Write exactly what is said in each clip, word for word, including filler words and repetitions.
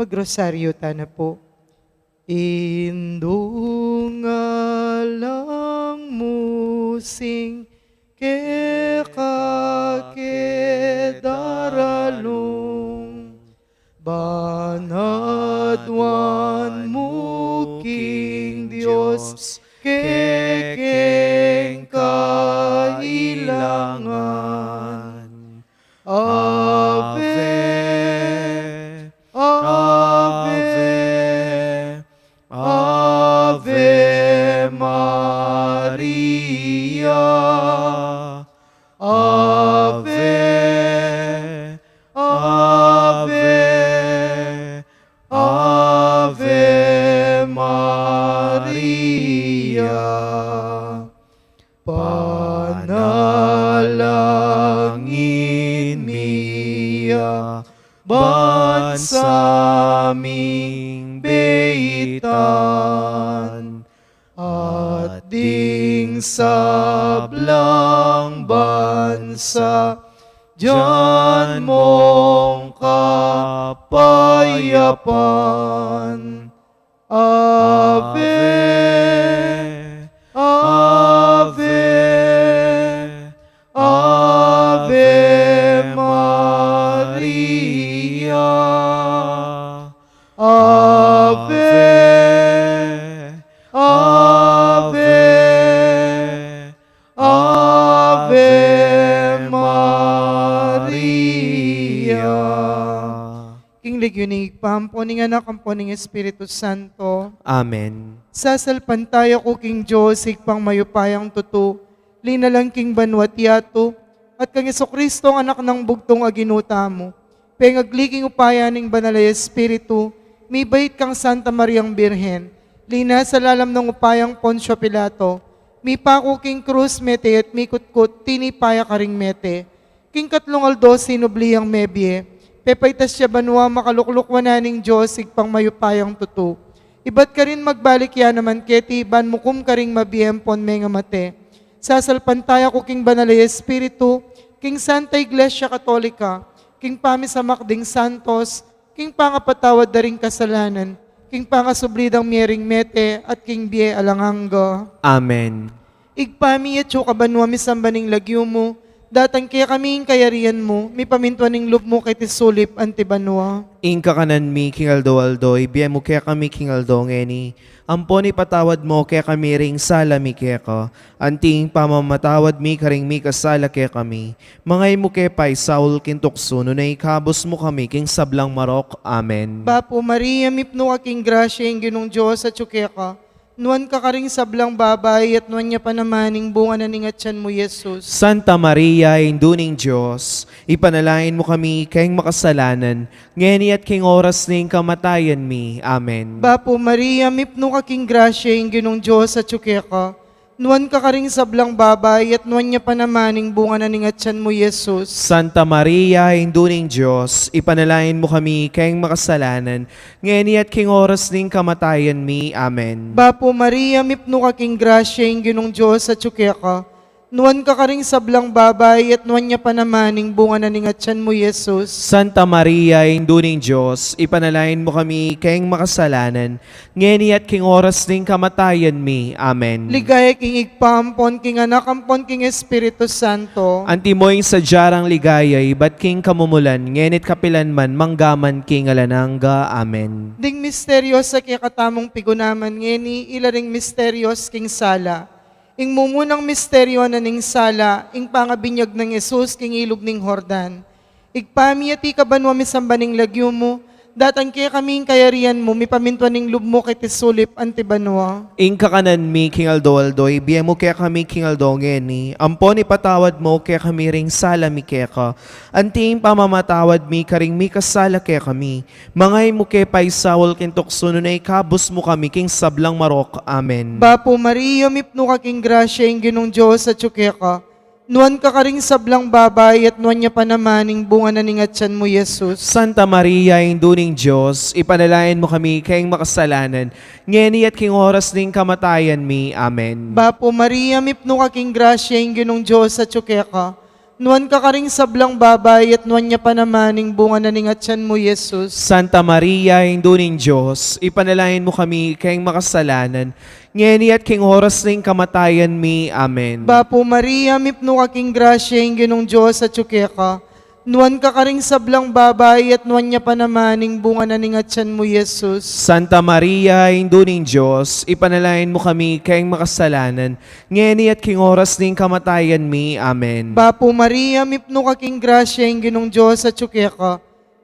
Magrosaryo tana pu. Indu, ngalang mu sing keka ke daralung, ban aduan mu king Dios kekeng kailangan. Ave, Ave, Ave Maria. Ave, Ave, Ave Maria. Panalangin mi ya ban sa ming beitan, at ding sablang bansa dian mung kapayapan. Ave, Ave, Ave Maria. Ave, Ave, Ave Maria. King lagyu ning Ibpa, ampo ning Anak, ampo ning Espiritu Santo. Amen. Sasalpantaya ku king Dios, Ibpang mayupayang tutu, linalang king banua't yatu, at kang Jesucristo, Anak nang bugtung a Ginu tamu, pengagli king upaya ning Banal a Espiritu, mibait kang Santa Mariang Birhen, linasa lalam ning upayang Poncio Pilato, mipaku king krus, mete at mikutkut, tinipa ya karing mete. King katlung aldo sinubli yang mebie, pepaitas ya banua, makalukluk wanan ning Dios, Ibpang mayupayang tutu. Ibat karin magbalik ya naman keti, ban mukum karing mabie ampon mengamate. Sasalpantaya ku king Banal a Espiritu, king Santa Iglesia Katolika, king pamisamak ding santos, king pangapatawad da ring kasalanan, king pangasubli dang mie ring mete, at king bie alang angga. Amen. Ibpa mi, atsu ka banua, misamban ing lagyu mu, datang kekami ing kayarian mu, mipamintuan ing lub mu keti sulip anti banua. Ing kakanan mi king aldo-aldo, ibie mu kekami king aldo ngeni, ampon ipatawad mu kekami ring sala mi keka, anti ing pamamatawad mi karing mikasala kekami, manga e mu ke paisaul king tuksu, nune ikabus mu kami king sablang marok. Amen. Bapu Maria, mipnu ka king grasya, ing Ginung Dios atsu keka, nuan ka karing sablang babai, at nuan ya pa naman ing bunga na ning atian mu, Jesus. Santa Maria, Indu ning Dios, ipanalangin mu kami keng makasalanan, ngeni at king oras ning kamatayan mi. Amen. Bapu Maria, mipnu ka king grasya, ing Ginung Dios atsu keka, nuan ka karing sablang babai, at nuan ya pa naman ing bunga na ning atian mu, Jesus. Santa Maria, Indu ning Dios, ipanalangin mu kami keng makasalanan, ngeni at king oras ning kamatayan mi. Amen. Bapu Maria, mipnu ka king grasya, ing Ginung Dios atsu keka, nuan ka karing sablang babai, at nuan ya pa naman ing bunga na ning atian mu, Jesus. Santa Maria, Indu ning Dios, ipanalangin mu kami keng makasalanan, ngeni at king oras ning kamatayan mi. Amen. Ligaya king Ibpa, ampon king Anak, ampon king Espiritu Santo. Antimo ing sadya rang ligaya ibat king kamumulan, ngeni at kapilan man, mangga man king alang angga. Amen. Ding misterios a kekatamung pigunaman ngeni, ila ring misterios king sala. Ing mumunang misteryo na ning sala, ing pangabinyag nang Jesus king ilug ning Jordan. Ibpa mi, atiu ka banua, misamban ing lagyu mu, datang kekami ing kayarian mu, mipamintuan ing lub mu keti sulip anti banua. Ing kakanan mi king aldo-aldo, ibie mu kekami king aldo ngeni, ampon ipatawad mu kekami ring sala mi keka, anti ing pamamatawad mi karing mikasala kekami, manga e mu ke paisaul king tuksu, nune ikabus mu kami king sablang marok. Amen. Bapu Maria, mipnu ka king grasya, ing Ginung Dios atsu keka, nuan ka karing sablang babai, at nuan ya pa naman ing bunga na ning atian mu, Jesus. Santa Maria, Indu ning Dios, ipanalangin mu kami keng makasalanan, ngeni at king oras ning kamatayan mi. Amen. Bapu Maria, mipnu ka king grasya, ing Ginung Dios atsu keka, Nuan ka karing sablang babai, at nuan ya pa naman ing bunga na ning atyan mu, Jesus. Santa Maria, Indu ning Dios, ipanalangin mu kami king makasalanan, ngeni at king oras ning kamatayan mi. Amen. Bapu Maria, mipnu ka king grasya, ing Ginung Dios atyu keka. Nuan ka karing sablang babai, at nuan ya pa naman ing bunga na ning atyan mu, Jesus. Santa Maria, Indu ning Dios, ipanalangin mu kami king makasalanan, ngeni at king oras ning kamatayan mi. Amen. Bapu Maria, mipnu ka king grasya, ing Ginung Dios atyu keka.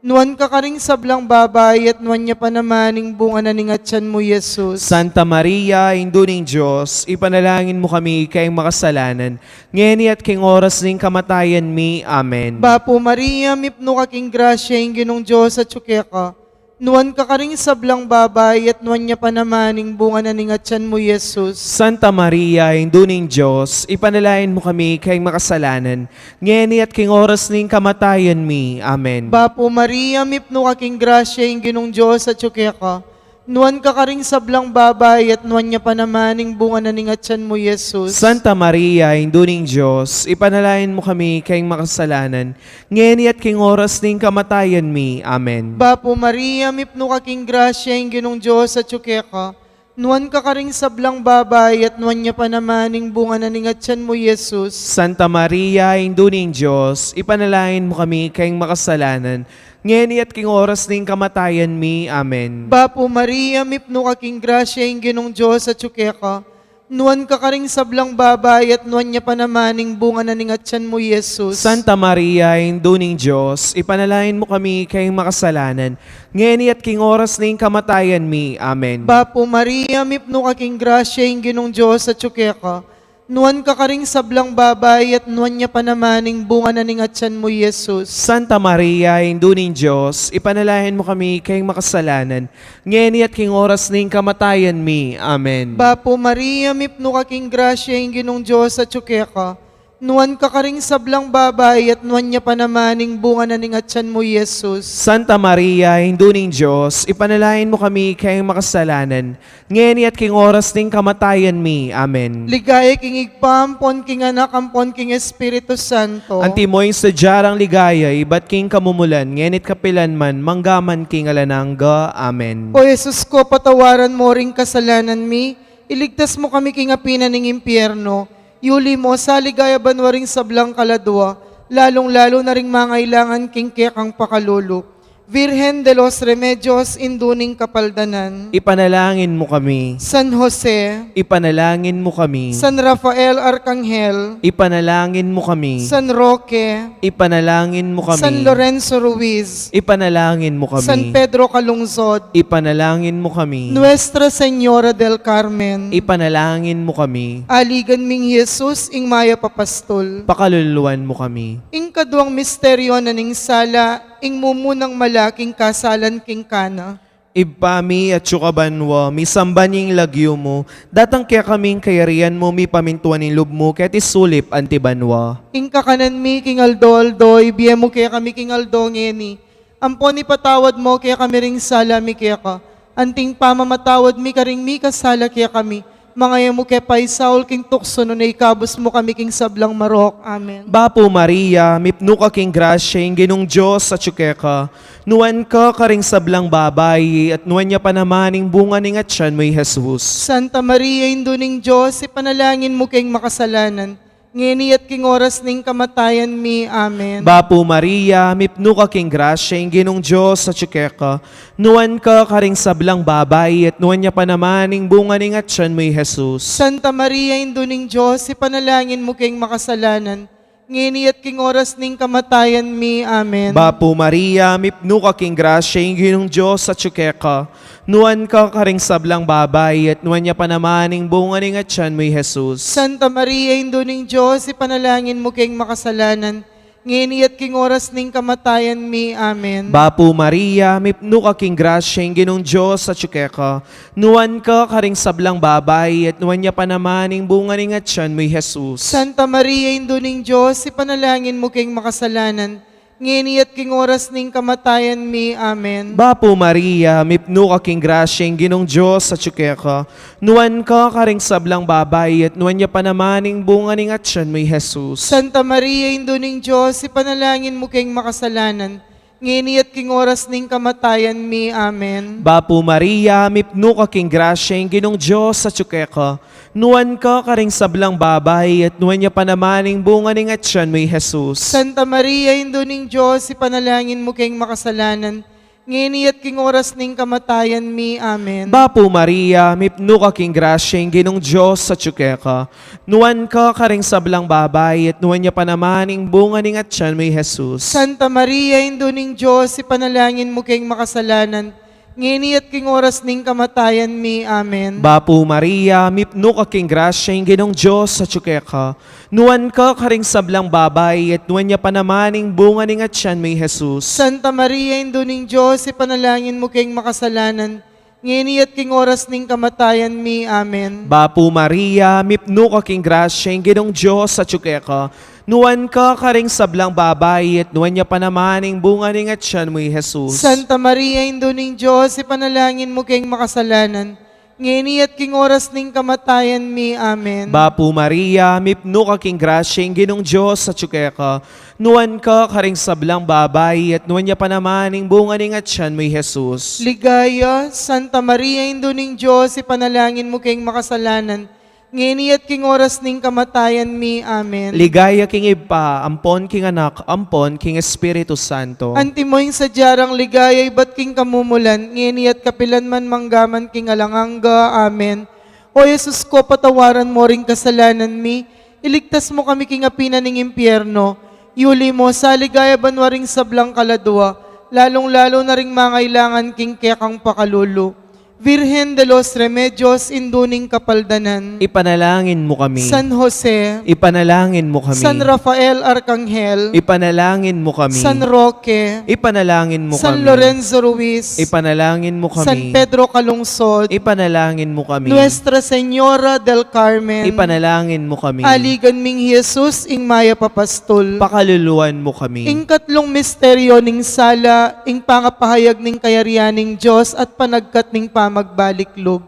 Nuan ka karing sablang babai, at nuan ya pa naman ing bunga na ning atyan mu, Jesus. Santa Maria, Indu ning Dios, ipanalangin mu kami king makasalanan, ngeni at king oras ning kamatayan mi. Amen. Bapu Maria, mipnu ka king grasya, ing Ginung Dios atyu keka. Nuan ka karing sablang babai, at nuan ya pa naman ing bunga na ning atyan mu, Jesus. Santa Maria, Indu ning Dios, ipanalangin mu kami king makasalanan, ngeni at king oras ning kamatayan mi. Amen. Bapu Maria, mipnu ka king grasya, ing Ginung Dios atyu keka. Nuan ka karing sablang babai, at nuan ya pa naman ing bunga na ning atyan mu, Jesus. Santa Maria, Indu ning Dios, ipanalangin mu kami king makasalanan, ngeni at king oras ning kamatayan mi. Amen. Bapu Maria, mipnu ka king grasya, ing Ginung Dios atyu keka. Nuan ka karing sablang babai, at nuan ya pa naman ing bunga na ning atyan mu, Jesus. Santa Maria, Indu ning Dios, ipanalangin mu kami king makasalanan, ngeni at king oras ning kamatayan mi. Amen. Bapu Maria, mipnu ka king grasya, ing Ginung Dios atyu keka. Nuan ka karing sablang babai, at nuan ya pa naman ing bunga na ning atyan mu, Jesus. Santa Maria, Indu ning Dios, ipanalangin mu kami king makasalanan, ngeni at king oras ning kamatayan mi. Amen. Bapu Maria, mipnu ka king grasya, ing Ginung Dios atyu keka. Nuan ka karing sablang babai, at nuan ya pa naman ing bunga na ning atyan mu, Jesus. Santa Maria, Indu ning Dios, ipanalangin mu kami king makasalanan, ngeni at king oras ning kamatayan mi. Amen. Bapu Maria, mipnu ka king grasya, ing Ginung Dios atyu keka. Nuan ka karing sablang babai, at nuan ya pa naman ing bunga na ning atyan mu, Jesus. Santa Maria, Indu ning Dios, ipanalangin mu kami king makasalanan, ngeni at king oras ning kamatayan mi. Amen. Ligaya king Ibpa, ampon king Anak, ampon king Espiritu Santo. Antimo ing sadya rang ligaya, ibat king kamumulan, ngeni at kapilan man, mangga man king alang angga. Amen. O Jesus ko, patawaran mu ring kasalanan mi, iligtas mu kami king api na ning impyerno, yuli mu sa ligaya banua ring sablang kaladua, lalung-lalu na ring mangailangan king kekang pakalulu. Virgen de los Remedios, Indu ning Kapaldanan. Ipanalangin mu kami. San Jose. Ipanalangin mu kami. San Rafael Arkanghel. Ipanalangin mu kami. San Roque. Ipanalangin mu kami. San Lorenzo Ruiz. Ipanalangin mu kami. San Pedro Calungsod. Ipanalangin mu kami. Nuestra Señora del Carmen. Ipanalangin mu kami. Aligan ming Jesus, ing mayap a pastul. Pakaluluan mu kami. Ing kaduang misteryo na ning sala, ing mumunang mala king kasalan king Cana. Ibpa mi, atsu ka banua, misamban ya ing lagyu mu, datang kekami ing kayarian mu, mipamintuan ing lub mu, keti sulip anti banua. Ing kakanan mi king aldo-aldo, ibie mu kekami king aldo ngeni. Ampon ipatawad mu kekami ring sala mi keka, anti ing pamamatawad mi karing mikasala kekami. Manga e mu ke paisaul king tuksu, nune ikabus mu kami king sablang marok. Amen. Bapu Maria, mipnu ka king grasya, ing Ginung Dios atsu keka. Nuan ka karing sablang babai, at nuan ya pa naman ing bunga ning atyan mu, i Jesus. Santa Maria, Indu ning Dios, ipanalangin mu keng makasalanan, ngeni at king oras ning kamatayan mi. Amen. Bapu Maria, mipnu ka king grasya, ing Ginung Dios atsu keka. Nuan ka karing sablang babai, at nuan ya pa naman ing bunga ning atyan mu, i Jesus. Santa Maria, Indu ning Dios, ipanalangin mu keng makasalanan, ngeni at king oras ning kamatayan mi. Amen. Bapu Maria, mipnu ka king grasya, ing Ginung Dios atsu keka. Nuan ka karing sablang babai, at nuan ya pa naman ing bunga ning atyan mu, i Jesus. Santa Maria, Indu ning Dios, ipanalangin mu keng makasalanan, ngeni at king oras ning kamatayan mi. Amen. Bapu Maria, mipnu ka king grasya, ing Ginung Dios atsu keka. Nuan ka karing sablang babai, at nuan ya pa naman ing bunga ning atyan mu, i Jesus. Santa Maria, Indu ning Dios, ipanalangin mu keng makasalanan, ngeni at king oras ning kamatayan mi. Amen. Bapu Maria, mipnu ka king grasya, ing Ginung Dios atyu keka. Nuan ka karing sablang babai, at nuan ya pa naman ing bunga ning atyan mu, i Jesus. Santa Maria, Indu ning Dios, ipanalangin mu keng makasalanan, ngeni at king oras ning kamatayan mi. Amen. Bapu Maria, mipnu ka king grasya, ing Ginung Dios atyu keka. Nuan ka karing sablang babai, at nuan ya pa naman ing bunga ning atyan mu, i Jesus. Santa Maria, Indu ning Dios, ipanalangin mu keng makasalanan, ngeni at king oras ning kamatayan mi. Amen. Bapu Maria, mipnu ka king grasya, ing Ginung Dios atyu keka. Nuan ka karing sablang babai, at nuan ya pa naman ing bunga ning atyan mu, i Jesus. Santa Maria, Indu ning Dios, ipanalangin mu keng makasalanan, ngeni at king oras ning kamatayan mi. Amen. Bapu Maria, mipnu ka king grasya, ing Ginung Dios atyu keka. Nuan ka karing sablang babai, at nuan ya pa naman ing bunga ning atyan mu, i Jesus. Santa Maria, Indu ning Dios, ipanalangin mu keng makasalanan, ngeni at king oras ning kamatayan mi. Amen. Bapu Maria, mipnu ka king grasya, ing Ginung Dios atyu keka. Nuan ka karing sablang babai, at nuan ya pa naman ing bunga ning atyan mu, i Jesus. Santa Maria, Indu ning Dios, ipanalangin mu keng makasalanan, ngeni at king oras ning kamatayan mi. Amen. Bapu Maria, mipnu ka king grasya, ing Ginung Dios atyu keka. Nuan ka karing sablang babai, at nuan ya pa naman ing bunga ning atyan mu, i Jesus. Ligaya, Santa Maria, Indu ning Dios, ipanalangin mu keng makasalanan, ngeni at king oras ning kamatayan mi. Amen. Ligaya king Ibpa, ampon king Anak, ampon king Espiritu Santo. Antimo ing sadya rang ligaya ibat king kamumulan, ngeni at kapilan man, mangga man king alang angga. Amen. O Jesus ko, patawaran mo ring kasalanan mi, iligtas mo kami king api na ning impyerno, yuli mo sa ligaya banua ring sablang kaladua, lalung-lalu na ring mangailangan king kekang pakalulu. Virgen de los Remedios, Indu ning Kapaldanan. Ipanalangin mu kami. San Jose. Ipanalangin mu kami. San Rafael Arkanghel. Ipanalangin mu kami. San Roque. Ipanalangin mu kami. San Lorenzo Ruiz. Ipanalangin mu kami. San Pedro Calungsod. Ipanalangin mu kami. Nuestra Señora del Carmen. Ipanalangin mu kami. Aligan ming Jesus, ing mayap a pastul. Pakaluluan mu kami. Ing katlung misteryo ning sala, ing pangapahayag ning kayarian ning Dios at panagkat ning pamagbalik lub.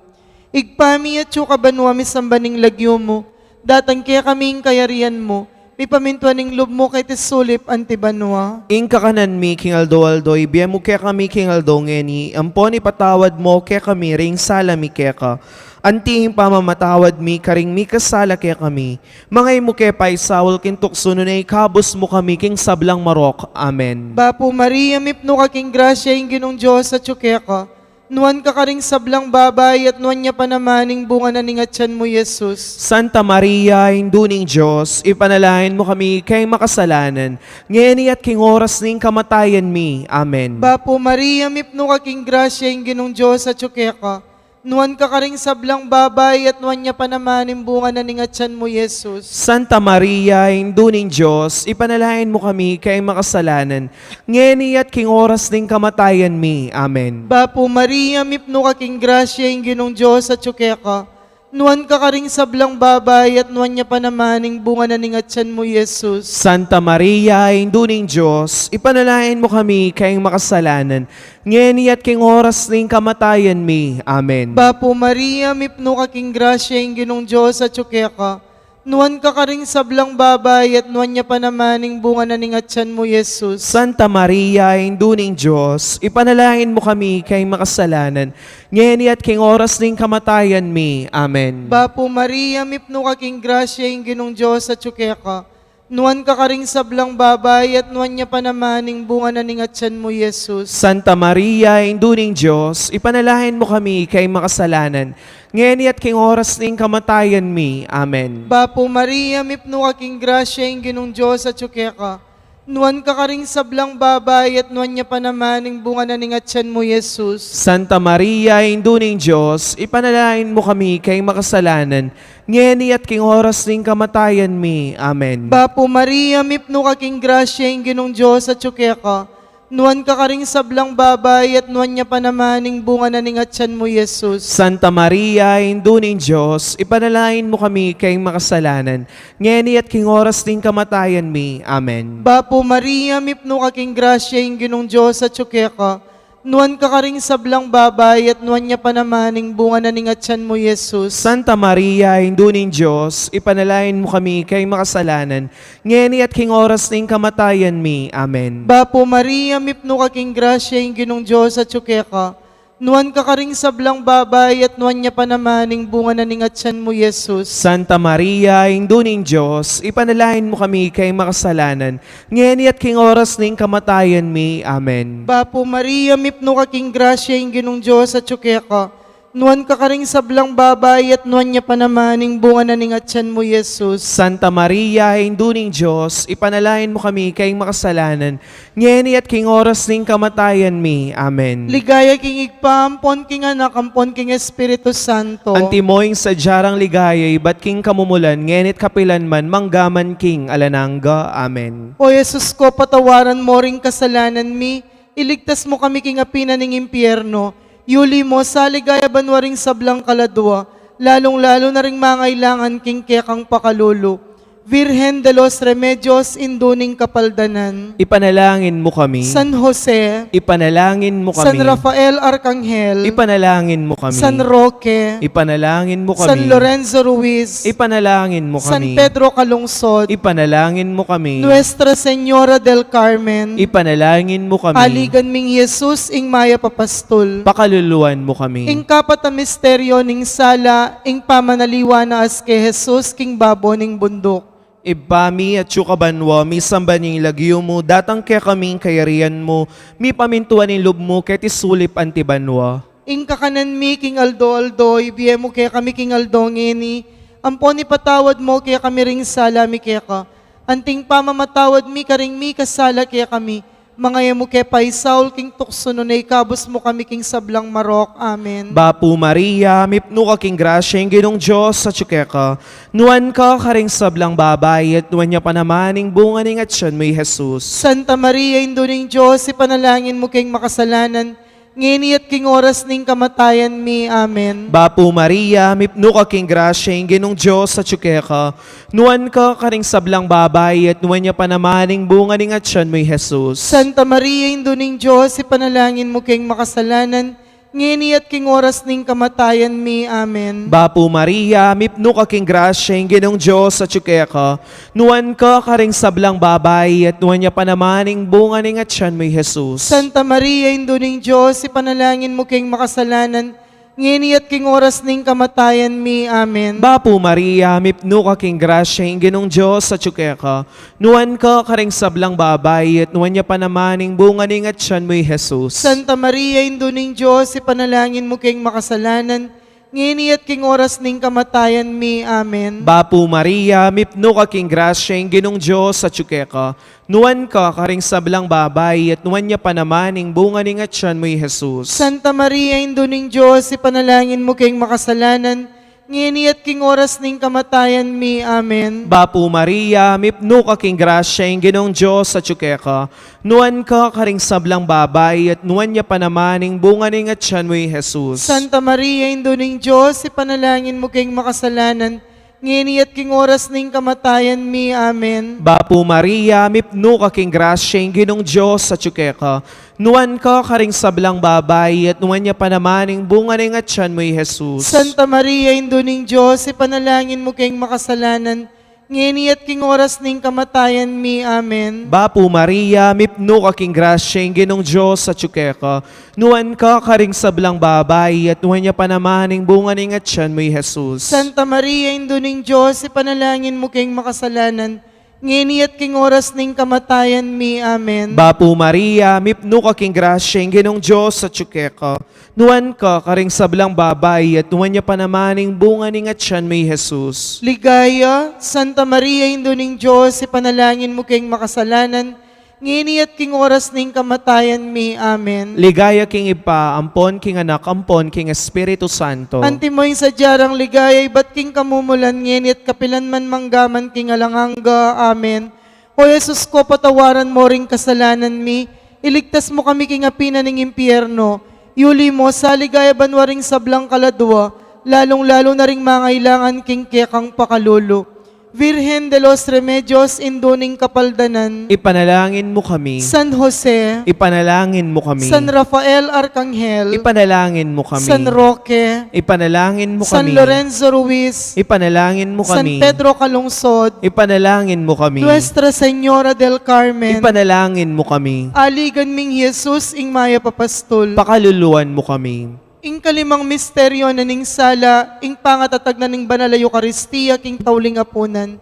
Ibpa mi, atsu ka banua, misamban ing lagyu mu, datang kekami ing kayarian mu, mipamintuan ing lub mu keti sulip anti banua. Ing kakanan mi king aldo-aldo, ibie mu kekami king aldo ngeni, ampon ipatawad mu kekami ring sala mi keka, anti ing pamamatawad mi karing mikasala kekami. Manga e mu ke paisaul king tuksu, nune ikabus mu kami king sablang marok. Amen. Bapu Maria, mipnu ka king grasya, ing Ginung Dios atsu keka. Nuan ka karing sablang babai, at nuan ya pa naman ing bunga na ning atyan mu, Jesus. Santa Maria, Indu ning Dios, ipanalangin mu kami keng makasalanan, ngeni at king oras ning kamatayan mi. Amen. Bapu Maria, mipnu ka king grasya, ing Ginung Dios atsu keka. Nuan ka karing sablang babai, at nuan ya pa naman ing bunga na ning atyan mu, Jesus. Santa Maria, Indu ning Dios, ipanalangin mu kami keng makasalanan, ngeni at king oras ning kamatayan mi. Amen. Bapu Maria, mipnu ka king grasya, ing Ginung Dios atsu keka. Nuan ka karing sablang babai, at nuan ya pa naman ing bunga na ning atyan mu, Jesus. Santa Maria, Indu ning Dios, ipanalangin mu kami keng makasalanan, ngeni at king oras ning kamatayan mi. Amen. Bapu Maria, mipnu ka king grasya, ing Ginung Dios atsu keka. Nuan ka karing sablang babai, at nuan ya pa naman ing bunga na ning atyan mu, Jesus. Santa Maria, Indu ning Dios, ipanalangin mu kami keng makasalanan, ngeni at king oras ning kamatayan mi. Amen. Bapu Maria, mipnu ka king grasya, ing Ginung Dios atsu keka. Nuan ka karing sablang babai, at nuan ya pa naman ing bunga na ning atyan mu, Jesus. Santa Maria, Indu ning Dios, ipanalangin mu kami keng makasalanan, ngeni at king oras ning kamatayan mi. Amen. Bapu Maria, mipnu ka king grasya, ing Ginung Dios atsu keka. Nuan ka karing sablang babai, at nuan ya pa naman ing bunga na ning atyan mu, Jesus. Santa Maria, Indu ning Dios, ipanalangin mu kami keng makasalanan, ngeni at king oras ning kamatayan mi. Amen. Bapu Maria, mipnu ka king grasya, ing Ginung Dios atsu keka. Nuan ka karing sablang babai, at nuan ya pa naman ing bunga na ning atyan mu, Jesus. Santa Maria, Indu ning Dios, ipanalangin mu kami king makasalanan, ngeni at king oras ning kamatayan mi. Amen. Bapu Maria, mipnu ka king grasya, ing Ginung Dios atyu keka. Nuan ka karing sablang babai, at nuan ya pa naman ing bunga na ning atyan mu, Jesus. Santa Maria, Indu ning Dios, ipanalangin mu kami king makasalanan, ngeni at king oras ning kamatayan mi. Amen. Bapu Maria, mipnu ka king grasya, ing Ginung Dios atyu keka. Nuan ka karing sablang babai, at nuan ya pa naman ing bunga na ning atyan mu, Jesus. Santa Maria, Indu ning Dios, ipanalangin mu kami king makasalanan, ngeni at king oras ning kamatayan mi. Amen. Bapu Maria, mipnu ka king grasya, ing Ginung Dios atyu keka. Nuan ka karing sablang babai, at nuan ya pa naman ing bunga na ning atyan mu, Jesus. Santa Maria, Indu ning Dios, ipanalangin mu kami king makasalanan, ngeni at king oras ning kamatayan mi. Amen. Ligaya king Ibpa, ampon king Anak, ampon king Espiritu Santo. Antimo ing sadya rang ligaya ibat king kamumulan, ngeni at kapilan man, mangga man king alang angga. Amen. O Jesus ko, patawaran mo ring kasalanan mi, iligtas mu kami king api na ning impyerno, yuli mo sa ligaya banua ring sablang kaladua, lalung-lalu na ring mangailangan king kekang pakalulu. Virgen de los Remedios, Indu ning Kapaldanan. Ipanalangin mu kami. San Jose. Ipanalangin mu kami. San Rafael Arkanghel. Ipanalangin mu kami. San Roque. Ipanalangin mu kami. San Lorenzo Ruiz. Ipanalangin mu kami. San Pedro Calungsod. Ipanalangin mu kami. Nuestra Señora del Carmen. Ipanalangin mu kami. Aligan ming Jesus, ing mayap a pastul. Pakaluluan mu kami. Ing kapat a misteryo ning sala, ing pamanaliwa na aske Jesus king babo ning bunduk. Ibpa mi, atyu ka banua, misamban ya ing lagyu mu, datang kekami ing kayarian mu, mipamintuan ing lub mu keti sulip anti banua. Ing kakanan mi king aldo-aldo, ibie mu kekami king aldo ngeni, ampon ipatawad mu kekami ring sala mi keka, anting pamamatawad mi karing mikasala kekami, manga e mu ke paisaul king tuksu, nune ikabus mu kami king sablang marok. Amen. Bapu Maria, mipnu ka king grasya, ing Ginung Dios atyu keka. Nuan ka karing sablang babai, at nuan ya pa naman ing bunga ning atyan mu, i Jesus. Santa Maria, Indu ning Dios, ipanalangin mu keng makasalanan, ngeni at king oras ning kamatayan mi. Amen. Bapu Maria, mipnu ka king grasya, ing Ginung Dios atyu keka. Nuan ka karing sablang babai, at nuan ya pa naman ing bunga ning atyan mu, i Jesus. Santa Maria, Indu ning Dios, ipanalangin mu keng makasalanan, ngeni at king oras ning kamatayan mi. Amen. Bapu Maria, mipnu ka king grasya, ing Ginung Dios atyu keka. Nuan ka karing sablang babai, at nuan ya pa naman ing bunga ning atyan mu, i Jesus. Santa Maria, Indu ning Dios, ipanalangin mu keng makasalanan, ngeni at king oras ning kamatayan mi. Amen. Bapu Maria, mipnu ka king grasya, ing Ginung Dios atyu keka. Nuan ka karing sablang babai, at nuan ya pa naman ing bunga ning atyan mu, i Jesus. Santa Maria, Indu ning Dios, ipanalangin mu keng makasalanan, ngeni at king oras ning kamatayan mi. Amen. Bapu Maria, mipnu ka king grasya, ing Ginung Dios atyu keka. Nuan ka karing sablang babai, at nuan ya pa naman ing bunga ning atyan mu, i Jesus. Santa Maria, Indu ning Dios, ipanalangin mu keng makasalanan, ngeni at king oras ning kamatayan mi. Amen. Bapu Maria, mipnu ka king grasya, ing Ginung Dios atyu keka. Nuan ka karing sablang babai, at nuan ya pa naman ing bunga ning atyan mu, i Jesus. Santa Maria, Indu ning Dios, ipanalangin mu keng makasalanan, ngeni at king oras ning kamatayan mi. Amen. Bapu Maria, mipnu ka king grasya, ing Ginung Dios atyu keka. Nuan ka karing sablang babai, at nuan ya pa naman ing bunga ning atyan mu, i Jesus. Santa Maria, Indu ning Dios, ipanalangin mu keng makasalanan, ngeni at king oras ning kamatayan mi. Amen. Bapu Maria, mipnu ka king grasya, ing Ginung Dios atyu keka. Nuan ka karing sablang babai, at nuan ya pa naman ing bunga ning atyan mu, i Jesus. Santa Maria, Indu ning Dios, ipanalangin mu keng makasalanan, ngeni at king oras ning kamatayan mi. Amen. Bapu Maria, mipnu ka king grasya, ing Ginung Dios atyu keka. Nuan ka karing sablang babai, at nuan ya pa naman ing bunga ning atyan mu, i Jesus. Ligaya, Santa Maria, Indu ning Dios, ipanalangin mu keng makasalanan, ngeni at king oras ning kamatayan mi. Amen. Ligaya king Ibpa, ampon king Anak, ampon king Espiritu Santo. Antimo ing sadya rang ligaya ibat king kamumulan, ngeni at kapilan man, mangga man king alang angga. Amen. O Jesus ko, patawaran mo ring kasalanan mi, Iligtas mu kami king api na ning impyerno. Iuli mu sa ligaya banua ring sablang kaladua, lalung-lalu na ring mangailangan king kekang pakalulu. Virgen de los Remedios, Indu ning Kapaldanan. Ipanalangin mu kami. San Jose. Ipanalangin mu kami. San Rafael Arkanghel. Ipanalangin mu kami. San Roque. Ipanalangin mu San kami. Lorenzo Ruiz. Ipanalangin mu San kami. Pedro Calungsod. Ipanalangin mu kami. Nuestra Señora del Carmen. Ipanalangin mu kami. Aligan ming Jesus, ing mayap a pastul. Pakaluluan mu kami. Ing kalimang misteryo na ning sala, ing pangatatag na ning Banal a Eukaristia king tauling apunan.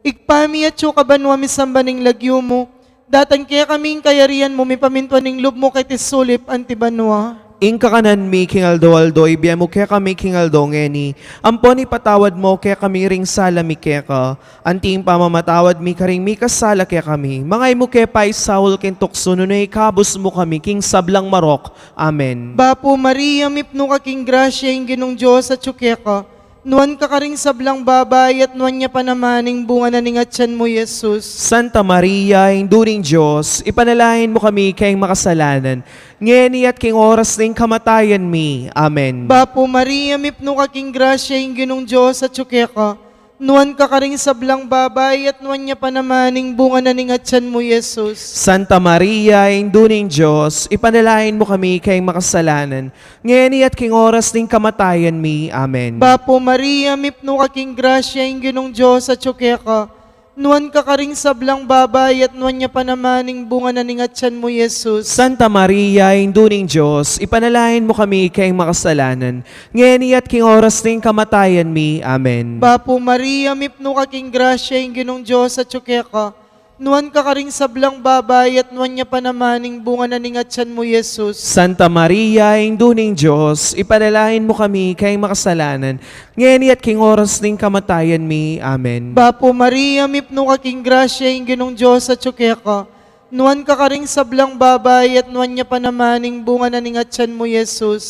Ibpa mi, atsu ka banua, misamban ing lagyu mu, datang kekami ing kayarian mu, mipamintuan ing lub mu keti sulip anti banua. Ing kakanan mi king aldo-aldo, ibie mu kekami king aldo ngeni. Ampon ipatawad mu kekami ring sala mi keka, anti ing pamamatawad mi karing mikasala kekami. Manga e mu ke paisaul king tuksu, nune ikabus mu kami king sablang marok. Amen. Bapu Maria, mipnu ka king grasya, ing Ginung Dios atsu keka. Nuan ka karing sablang babai, at nuan ya pa naman ing bunga na ning atyan mu, Jesus. Santa Maria, Indu ning Dios, ipanalangin mu kami keng makasalanan, ngeni at king oras ning kamatayan mi. Amen. Bapu Maria, mipnu ka king grasya, ing Ginung Dios atsu keka. Nuan ka karing sablang babai, at nuan ya pa naman ing bunga na ning atyan mu, Jesus. Santa Maria, Indu ning Dios, ipanalangin mu kami keng makasalanan, ngeni at king oras ning kamatayan mi. Amen. Bapu Maria, mipnu ka king grasya, ing Ginung Dios atsu keka. Nuan ka karing sablang babai, at nuan ya pa naman ing bunga na ning atyan mu, Jesus. Santa Maria, Indu ning Dios, ipanalangin mu kami keng makasalanan, ngeni at king oras ning kamatayan mi. Amen. Bapu Maria, mipnu ka king grasya, ing Ginung Dios atsu keka. Nuan ka karing sablang babai, at nuan ya pa naman ing bunga na ning atyan mu, Jesus. Santa Maria, Indu ning Dios, ipanalangin mu kami keng makasalanan, ngeni at king oras ning kamatayan mi. Amen. Bapu Maria, mipnu ka king grasya, ing Ginung Dios atsu keka. Nuan ka karing sablang babai, at nuan ya pa naman ing bunga na ning atyan mu, Jesus.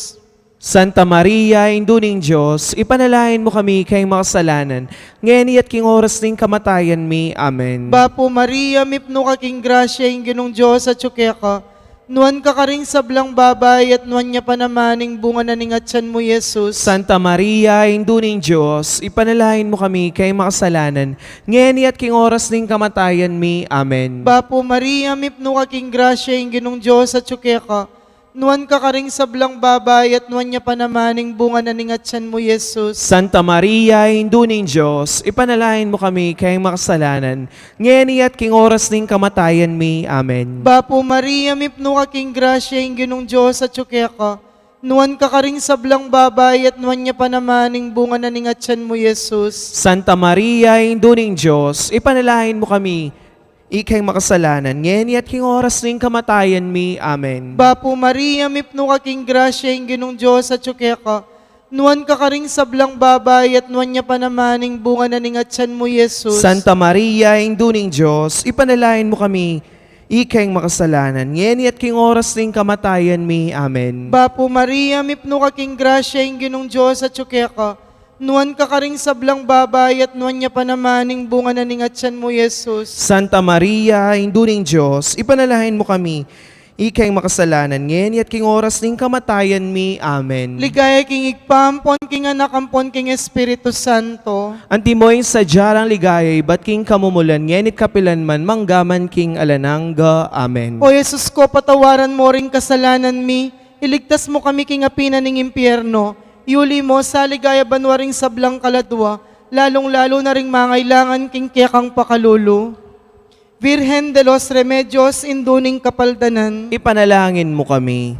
Santa Maria, Indu ning Dios, ipanalangin mu kami keng makasalanan, ngeni at king oras ning kamatayan mi. Amen. Bapu Maria, mipnu ka king grasya, ing Ginung Dios atsu keka. Nuan ka karing sablang babai, at nuan ya pa naman ing bunga na ning atyan mu, Jesus. Santa Maria, Indu ning Dios, ipanalangin mu kami keng makasalanan, ngeni at king oras ning kamatayan mi. Amen. Bapu Maria, mipnu ka king grasya, ing Ginung Dios atsu keka. Nuan ka karing sablang babai, at nuan ya pa naman ing bunga na ning atyan mu, Jesus. Santa Maria, Indu ning Dios, ipanalangin mu kami keng makasalanan, ngeni at king oras ning kamatayan mi. Amen. Bapu Maria, mipnu ka king grasya, ing Ginung Dios atsu keka. Nuan ka karing sablang babai, at nuan ya pa naman ing bunga na ning atyan mu, Jesus. Santa Maria, Indu ning Dios, ipanalangin mu kami, ikeng makasalanan, ngeni at king oras ning kamatayan mi. Amen. Bapu Maria, mipnu ka king grasya, ing Ginung Dios atsu keka. Nuan ka karing sablang babai, at nuan ya pa naman ing bunga na ning atyan mu, Jesus. Santa Maria, Indu ning Dios, ipanalangin mu kami, ikeng makasalanan, ngeni at king oras ning kamatayan mi. Amen. Bapu Maria, mipnu ka king grasya, ing Ginung Dios atsu keka. Nuan ka karing sablang babai, at nuan ya pa naman ing bunga na ning atyan mu, Jesus. Santa Maria, Indu ning Dios, ipanalangin mu kami, ikeng makasalanan, ngeni at king oras ning kamatayan mi. Amen. Ligaya king Ibpa, ampon king Anak, ampon king Espiritu Santo. Antimo ing sadya nang ligaya ibat king kamumulan, ngeni at kapilan man, mangga man king alang angga. Amen. O Jesus ko, patawaran mo ring kasalanan mi, iligtas mu kami king api na ning impyerno, iuli mu sa ligaya banua ring sablang kaladua, lalung-lalu na ring mangailangan king kekang pakalulu. Virgen de los Remedios, Indu ning Kapaldanan. Ipanalangin mu kami.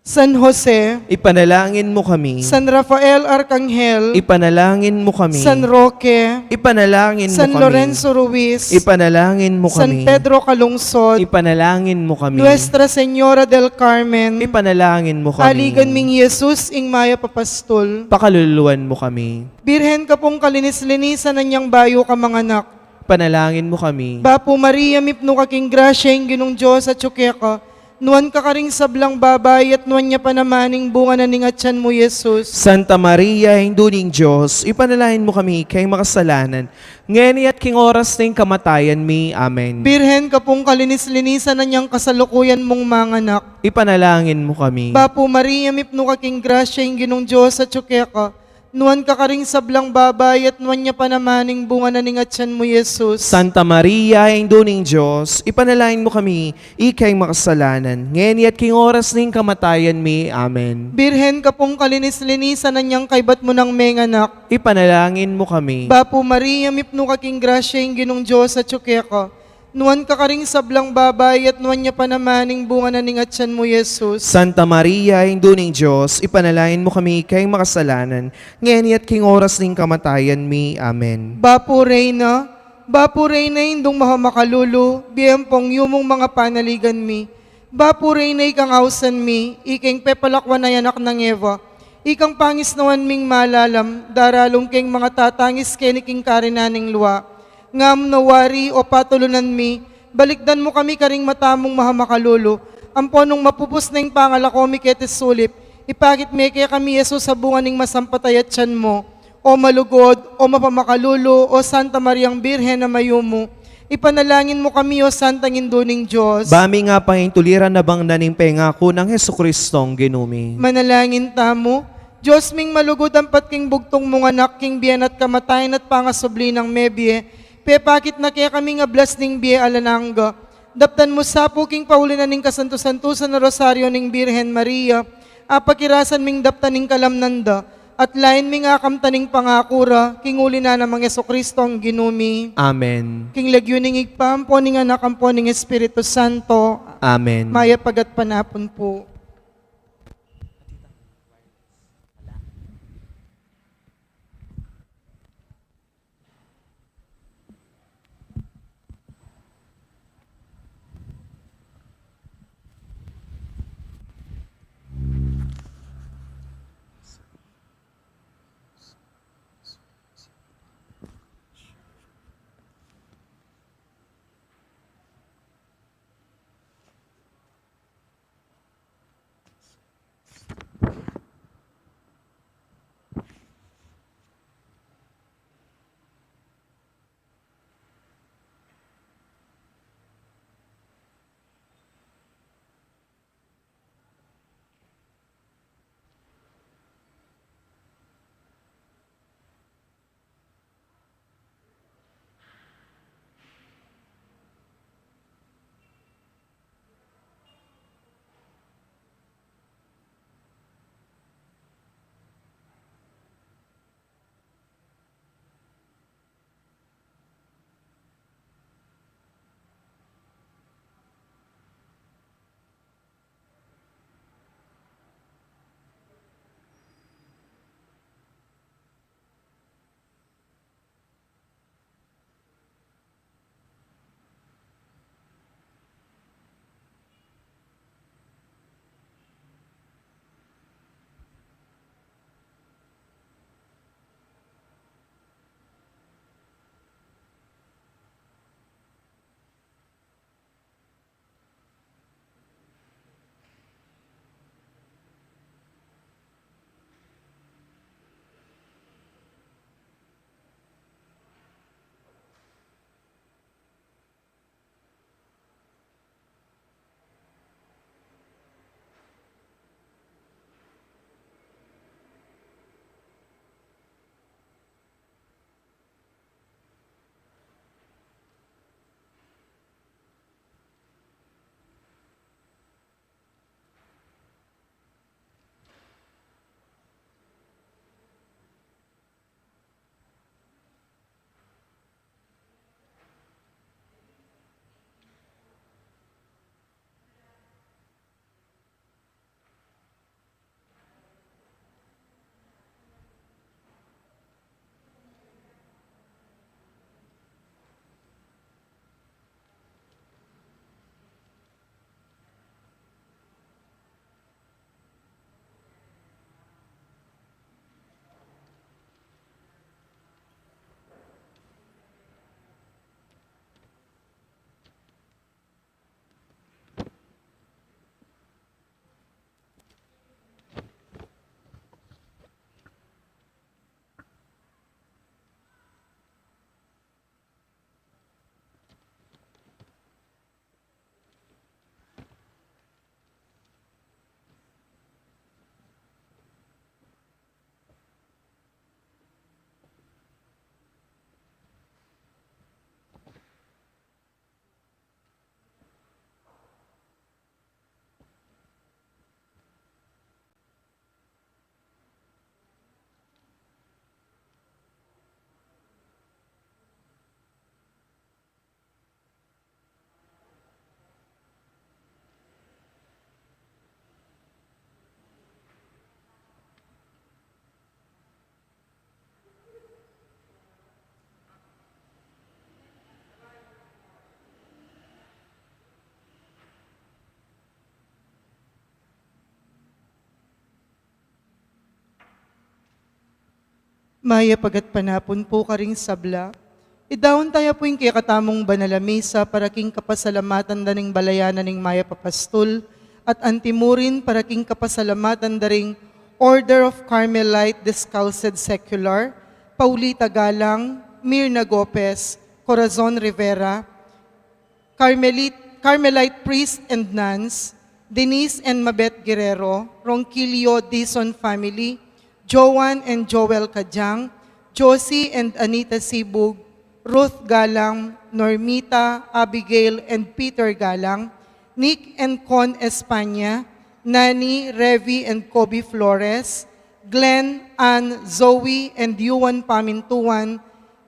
San Jose. Ipanalangin mu kami. San Rafael Arkanghel. Ipanalangin mu kami. San Roque. Ipanalangin mu kami. San Lorenzo Ruiz. Ipanalangin mu kami. San Pedro Calungsod. Ipanalangin mu kami. Nuestra Señora del Carmen. Ipanalangin mu kami. Aligan ming Jesus, ing mayap a pastul. Pakaluluan mu kami. Birhen ka pung kalinis-linisan, anyang bayu ka manganak. Panalangin mu kami. Bapu Maria, mipnu ka king grasya, ing Ginung Dios atyu keka. Nuan ka karing sablang babai, at nuan ya pa naman ing bunga na ning atyan mu, Jesus. Santa Maria, Indu ning Dios, ipanalangin mu kami king makasalanan, ngeni at king oras ning kamatayan mi. Amen. Birhen ka pung kalinis-linisan, anyang kasalukuyan mung manganak. Ipanalangin mu kami. Bapu Maria, mipnu ka king grasya, ing Ginung Dios atyu keka. Nuan ka karing sablang babai, at nuan ya pa naman ing bunga na ning atyan mu, Jesus. Santa Maria, Indu ning Dios, ipanalangin mu kami, ikeng makasalanan, ngeni at king oras ning kamatayan mi. Amen. Birhen ka pung kalinis-linisan, anyang kaybat mu nang menganak. Ipanalangin mu kami. Bapu Maria, mipnu ka king grasya, ing Ginung Dios atyu keka. Nuan ka karing sablang babai, at nuan ya pa naman ing bunga na ning atyan mu, Jesus. Santa Maria, Indu ning Dios, ipanalangin mu kami, ikeng makasalanan, ngeni at king oras ning kamatayan mi. Amen. Bapu Reyna, Bapu Reyna, Indung mapamakalulu, bie ampong yumung mga panaligan mi. Bapu Reyna, ikang ausan mi, ikeng pepalakwan a anak nang Eva, ikang pangisnawan ming malalam, daralung keng mga tatangis keni king karinan ning lua. Ngam no wari, o patulunan mi, balikdan mu kami karing mata mung mapamakalulu, ampon nung mapupus na ing pangalako mi keti sulip, ipakit me kekami i Jesus a bunga ning masampatay a tiyan mu. O malugud, o mapamakalulu, o Santa Mariang Birhen a mayumu, ipanalangin mu kami, o Santang Indu ning Dios. Ba ming apangintuliran a bangnan ning pengaku nang Jesucristong Ginu mi. Manalangin tamu. Dios ming malugud, ampat king bugtung mung Anak, king bie na at kamatayan at pangasubli nang mebie, pepakit na kekami ing ablas ning bie alang angga. Daptan mu sa pu king pauli na ning kasantu-santusan a Rosario ning Birhen Maria, apakirasan ming daptan ing kalamnan da, at lain ming akamtan ing pangaku ra, king uli na nang Jesucristong Ginu mi. Amen. King lagyu ning Ibpa, ampo ning Anak, ampo ning Espiritu Santo. Amen. Mayap a gatpanapun pu. Mayap a gatpanapun pu karing sabla. Idaun taya pu ing kekatamung banal a misa para king kapasalamatan da ring balayan a ning mayap a pastul, at antimurin para king kapasalamatan da ring Order of Carmelite Descalced Secular, Paulita Galang, Mirna Gopez, Corazon Rivera, Carmelite, Carmelite Priest and Nuns, Denise and Mabet Guerrero, Ronquillo Dizon family, Joan and Joel Cadiang, Josie and Anita Sibug, Ruth Galang, Normita, Abigail and Peter Galang, Nick and Con Espana, Nani, Revi and Kobe Flores, Glenn, Ann, Zoe and Yuan Pamintuan,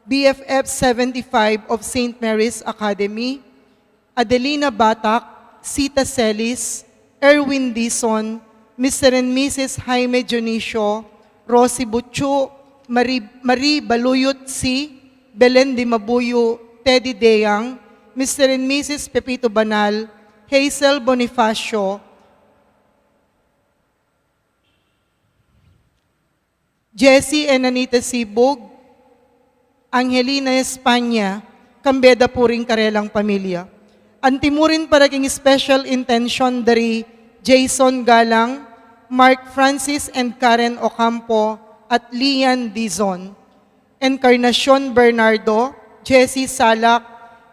B F F seventy-five of Saint Mary's Academy, Adelina Batak, Sita Celis, Erwin Dizon, Mister and Missus Jaime Dionisio, Rosie Buchu, Marie, Marie Baluyut C, Belen Dimabuyu, Teddy Deang, Mister and Missus Pepito Banal, Hazel Bonifacio, Jessie and Anita Sibug, Angelina Espana, kambe da pu ring karelang pamilya. Antimurin para king special intention da ri Jason Galang, Mark Francis and Karen Ocampo, at Lian Dizon. Encarnacion Bernardo, Jessie Salak,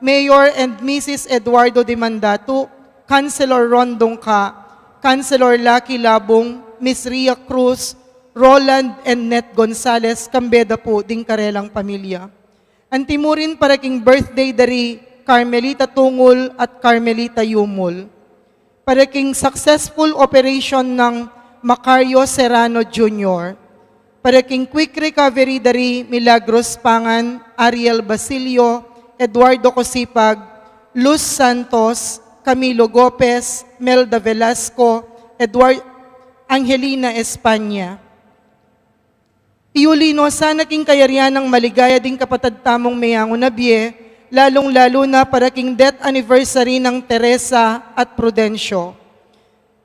Mayor and Missus Eduardo Dimandatu, Councilor Ron Dungca, Councilor Lucky Labung, Miss Ria Cruz, Roland and Net Gonzalez, kambe da pu ding karelang pamilya. Antimurin para king birthday da ri Carmelita Tungul at Carmelita Yumul. Para king successful operation nang Macario Serrano Junior, para king quick recovery da ri Milagros Pangan, Ariel Basilio, Eduardo Cosipag, Luz Santos, Camilo Gopez, Melda Velasco, Eduard-, Angelina Espana. Iuli no sana king kayarian nang maligaya ding kapatad tamung meyangu na bie, lalung-lalu na para king death anniversary nang Teresa at Prudencio.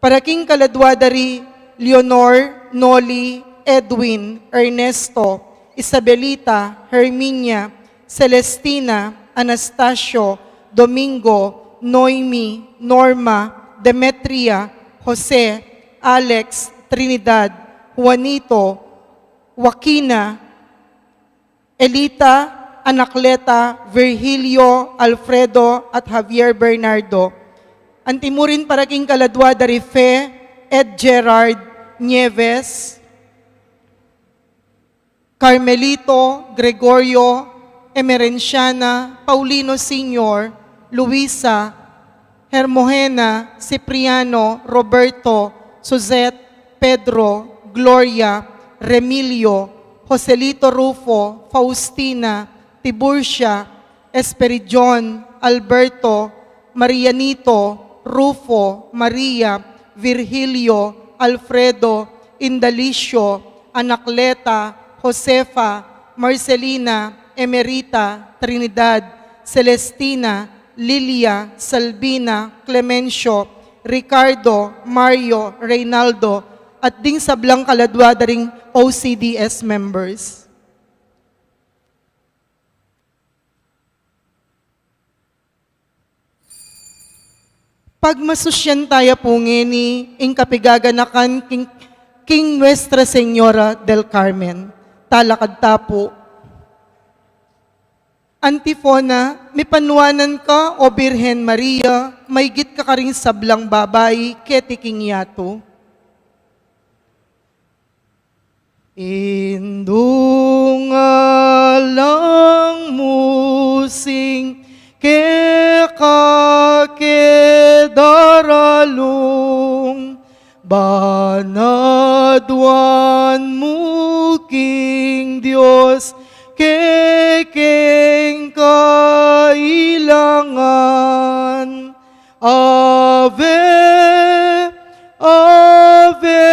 Para king kaladwa da ri Leonor, Noli, Edwin, Ernesto, Isabelita, Herminia, Celestina, Anastasio, Domingo, Noemi, Norma, Demetria, Jose, Alex, Trinidad, Juanito, Joaquina, Elita, Anacleta, Virgilio, Alfredo, at Javier Bernardo. Antimurin para king kaladwa da ri Fe, Ed Gerard, Nieves, Carmelito, Gregorio, Emerenciana, Paulino Senior, Luisa, Hermogena, Cipriano, Roberto, Suzette, Pedro, Gloria, Remilio, Joselito Rufo, Faustina, Tiburcia, Esperidion, Alberto, Marianito, Rufo, Maria, Virgilio, Alfredo, Indalicio, Anacleta, Josefa, Marcelina, Emerita, Trinidad, Celestina, Lilia, Salvina, Clemencio, Ricardo, Mario, Reynaldo, at ding sablang kaladwa da ring O C D S members. Pagmasusyan taya pu ngeni ing kapigaganakan king, king Nuestra Señora del Carmen. Talakad ta pu. Antifona, mipanuanan ka, O Birhen Maria, maygit ka karing sablang babai, keti king yatu. Indung alang mu sing keka ke daralung, banaduan mu king Dios kekeng kailangan. Ave, Ave,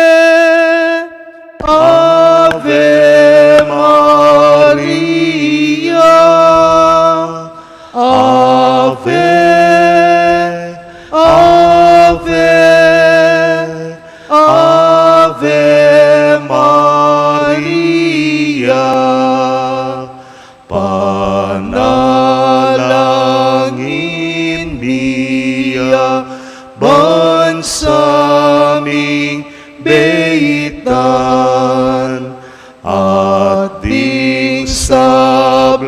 Ave Maria. Ave, Ave, Ave Maria. Maria, ban sa ming beitan, at ding sablang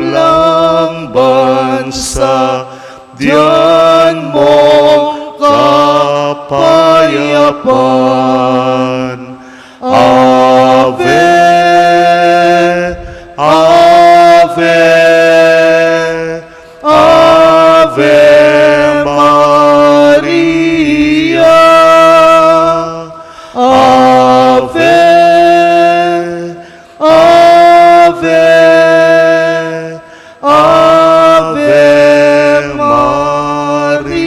bansa, dian mong kapayapan. Ave, Ave, Ave Maria. Ave, Ave, Ave Maria.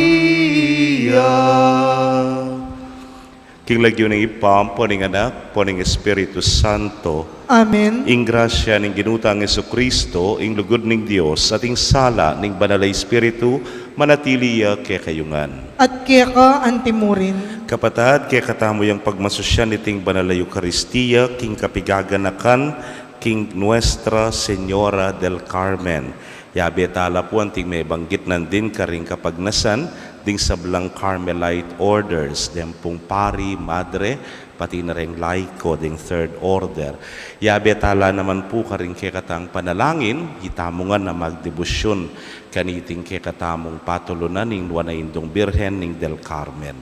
King lagyu ning Ibpa, ampo ning Anak, ampo ning Espiritu Santo. Amen. Ing grasya ning Ginu tang Jesucristo, ing lugud ning Dios, at ing sala ning Banal a Espiritu, manatili ya kekayu ngan. At keka antimurin. Kapatad, kekatamu yang pagmasusyan iting Banal a Eukaristia, king kapigaganakan king Nuestra Señora del Carmen. Yabe tala pu anting mebanggit nandin karing kapagnasan ding sablang Carmelite orders, deng pung pari, madre, pati na reng laiko ding Third Order. Yabe tala naman pu karing kekatang panalangin, itamu ngan a magdebosyun kaniting kekatamung patulunan ning Nuan a Indung Birhen ning del Carmen.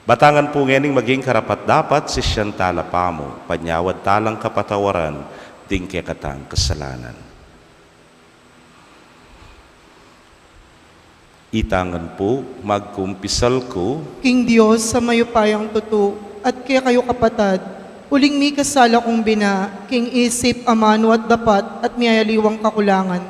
Batangan pu ngening maging karapat-dapat, sisian tala pamu, panyawad talang kapatawaran ding kekatang kasalanan. Ita ngan pu, magkumpisal ku king Dios a mayupayang tutu, at kekayu kapatad, uling mikasala kung bina, king isip, amanu at dapat, at miyayaliwang kakulangan.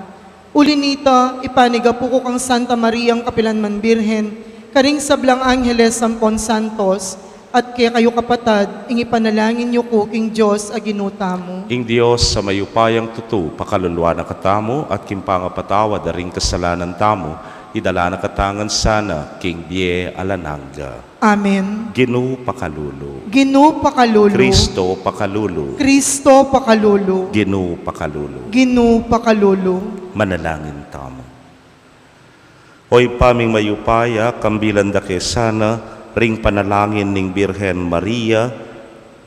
Uli nita, ipanigapu ku kang Santa Mariang kapilan man Birhen, karing sablang angeles ampon santos, at kekayu kapatad, ing ipanalangin yu ku king Dios a Ginu tamu. Ing Dios a mayupayang tutu, pakaluluan na katamu, at king pangapatawad da ring kasalanan tamu, idala na katamu ngan sana king bie alang angga. Amen. Ginu pakalulu. Ginu pakalulu. Kristo pakalulu. Kristo pakalulu. Ginu pakalulu. Ginu pakalulu. Manalangin tamu. O Ibpa ming mayupaya, kambilan da ke sana ring panalangin ning Birhen Maria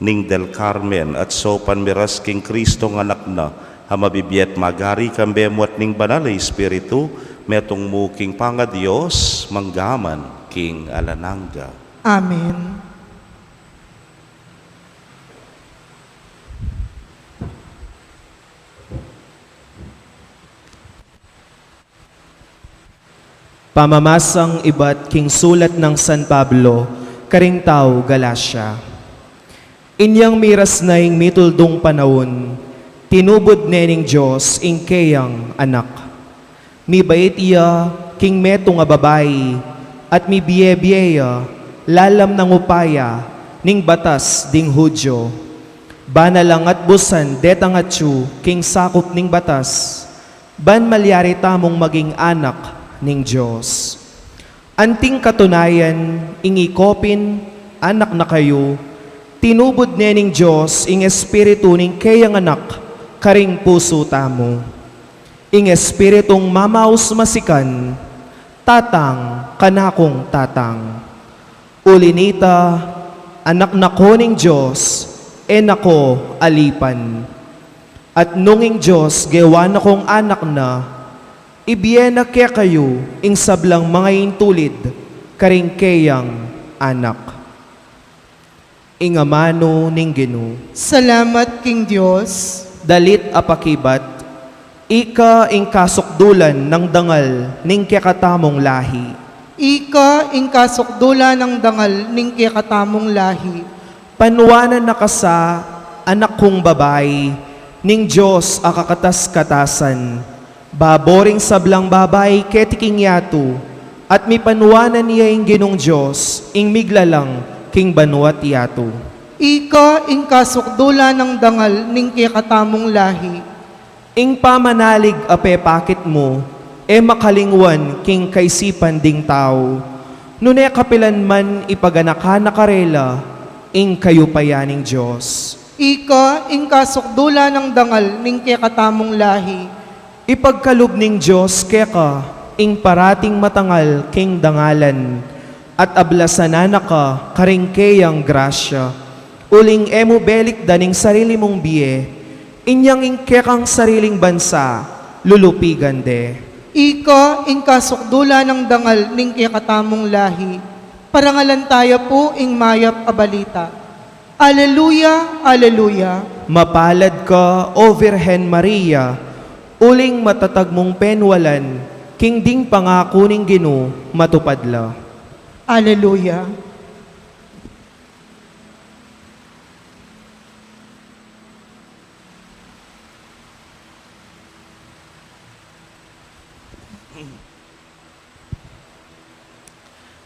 ning del Carmen at saupan mi ras king Kristong Anak na, a mabibie at magari kambe mu at ning Banal a Espiritu, metung mu king pangaDios, mangga man king alang angga. Amen. Pamamasang ibat king sulat nang San Pablo karing tau Galacia. Inyang miras na ing mituldung panaun, tinubud ne ning Dios ing keyang Anak. Mibait ya king metung a babai, at mibie-bie ya lalam nang upaya ning batas ding Judio. Ba na lang at busan detang atyu king sakup ning batas, ban malyari tamung maging anak ning Dios. Anting katunayan, ing ikopin, anak na kayu, tinubud ne ning Dios ing Espiritu ning keyang Anak karing pusu tamu. Ing Espiritung mamaus masikan, Tatang, kanakung Tatang. Uli nita, anak na ko ning Dios, e na ko alipan. At nung ing Dios gewa na kong anak na, ibie na kekayu ing sablang mangaintulid karing keyang anak. Ing amanu ning Ginu. Salamat king Dios. Dalit a pakibat, ika ing kasukdulan nang dangal ning kekatamung lahi. Ika ing kasukdulan nang dangal ning kekatamung lahi. Panuanan na ka sa, anak kung babai, ning Dios a kakatas-katasan. Babo ring sablang babai keti king yatu, at mipanuanan ya ing Ginung Dios, ing miglalang king banua't yatu. Ika ing kasukdulan nang dangal ning kekatamung lahi. Ing pamanalig a pepakit mu, e makalingwan king kaisipan ding tau. Nune kapilan man ipaganakan na karela ing kayupayan ning Dios. Ika ing kasukdulan nang dangal ning kekatamung lahi. Ipagkalub ning Dios keka Ing parating matangal king dangalan, at ablasan na ka karing keyang grasya, uling e mu belikdan ing sarili mung bie, inyang ing kekang sariling bansa, lulupigan de. Ika ing kasukdulan nang dangal ning kekatamung lahi, parangalan taya pu ing mayap a balita. Aleluya, aleluya. Mapalad ka, O Virgen Maria, uling matatag mung penwalan, king ding pangaku ning Ginu matupad la. Aleluya.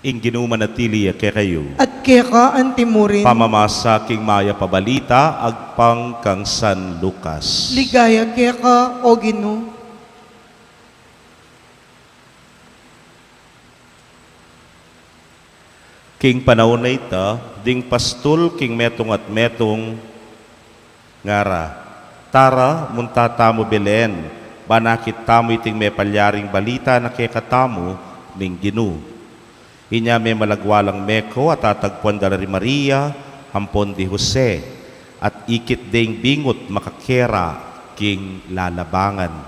Ing Ginu manatili ya kekayu. At keka antimurin. Pamamasa king mayap a balita agpang kang San Lucas. Ligaya keka, O Ginu. King panaun a ita, ding pastul king metung at metung ngara, "Tara, munta tamu Belen, ban akit tamu iting mepalyaring balita na kekatamu ning Ginu." Inya memalagwa lang meko at tatagpuan da la ri Maria ampon di Jose, at ikit deng bingut makakera king lalabangan.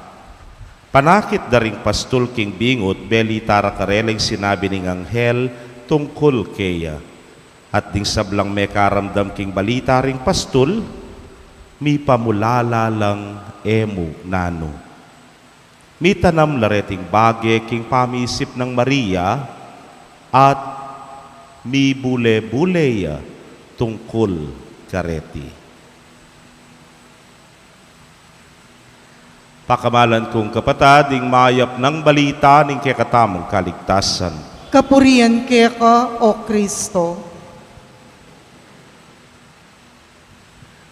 Panakit da ring pastul king bingut, belita ra karela ing sinabi ning anghel tungkul keya. At ding sablang mekaramdam king balita ring pastul, mipamulala lang e mu nanu. Mitanam la reting bage king pamisip nang Maria, at mibule-bule ya tungkul kareti. Pakamalan kung kapatad, ing mayap nang balita ning kekatamung kaligtasan. Kapurian keka, O Kristo.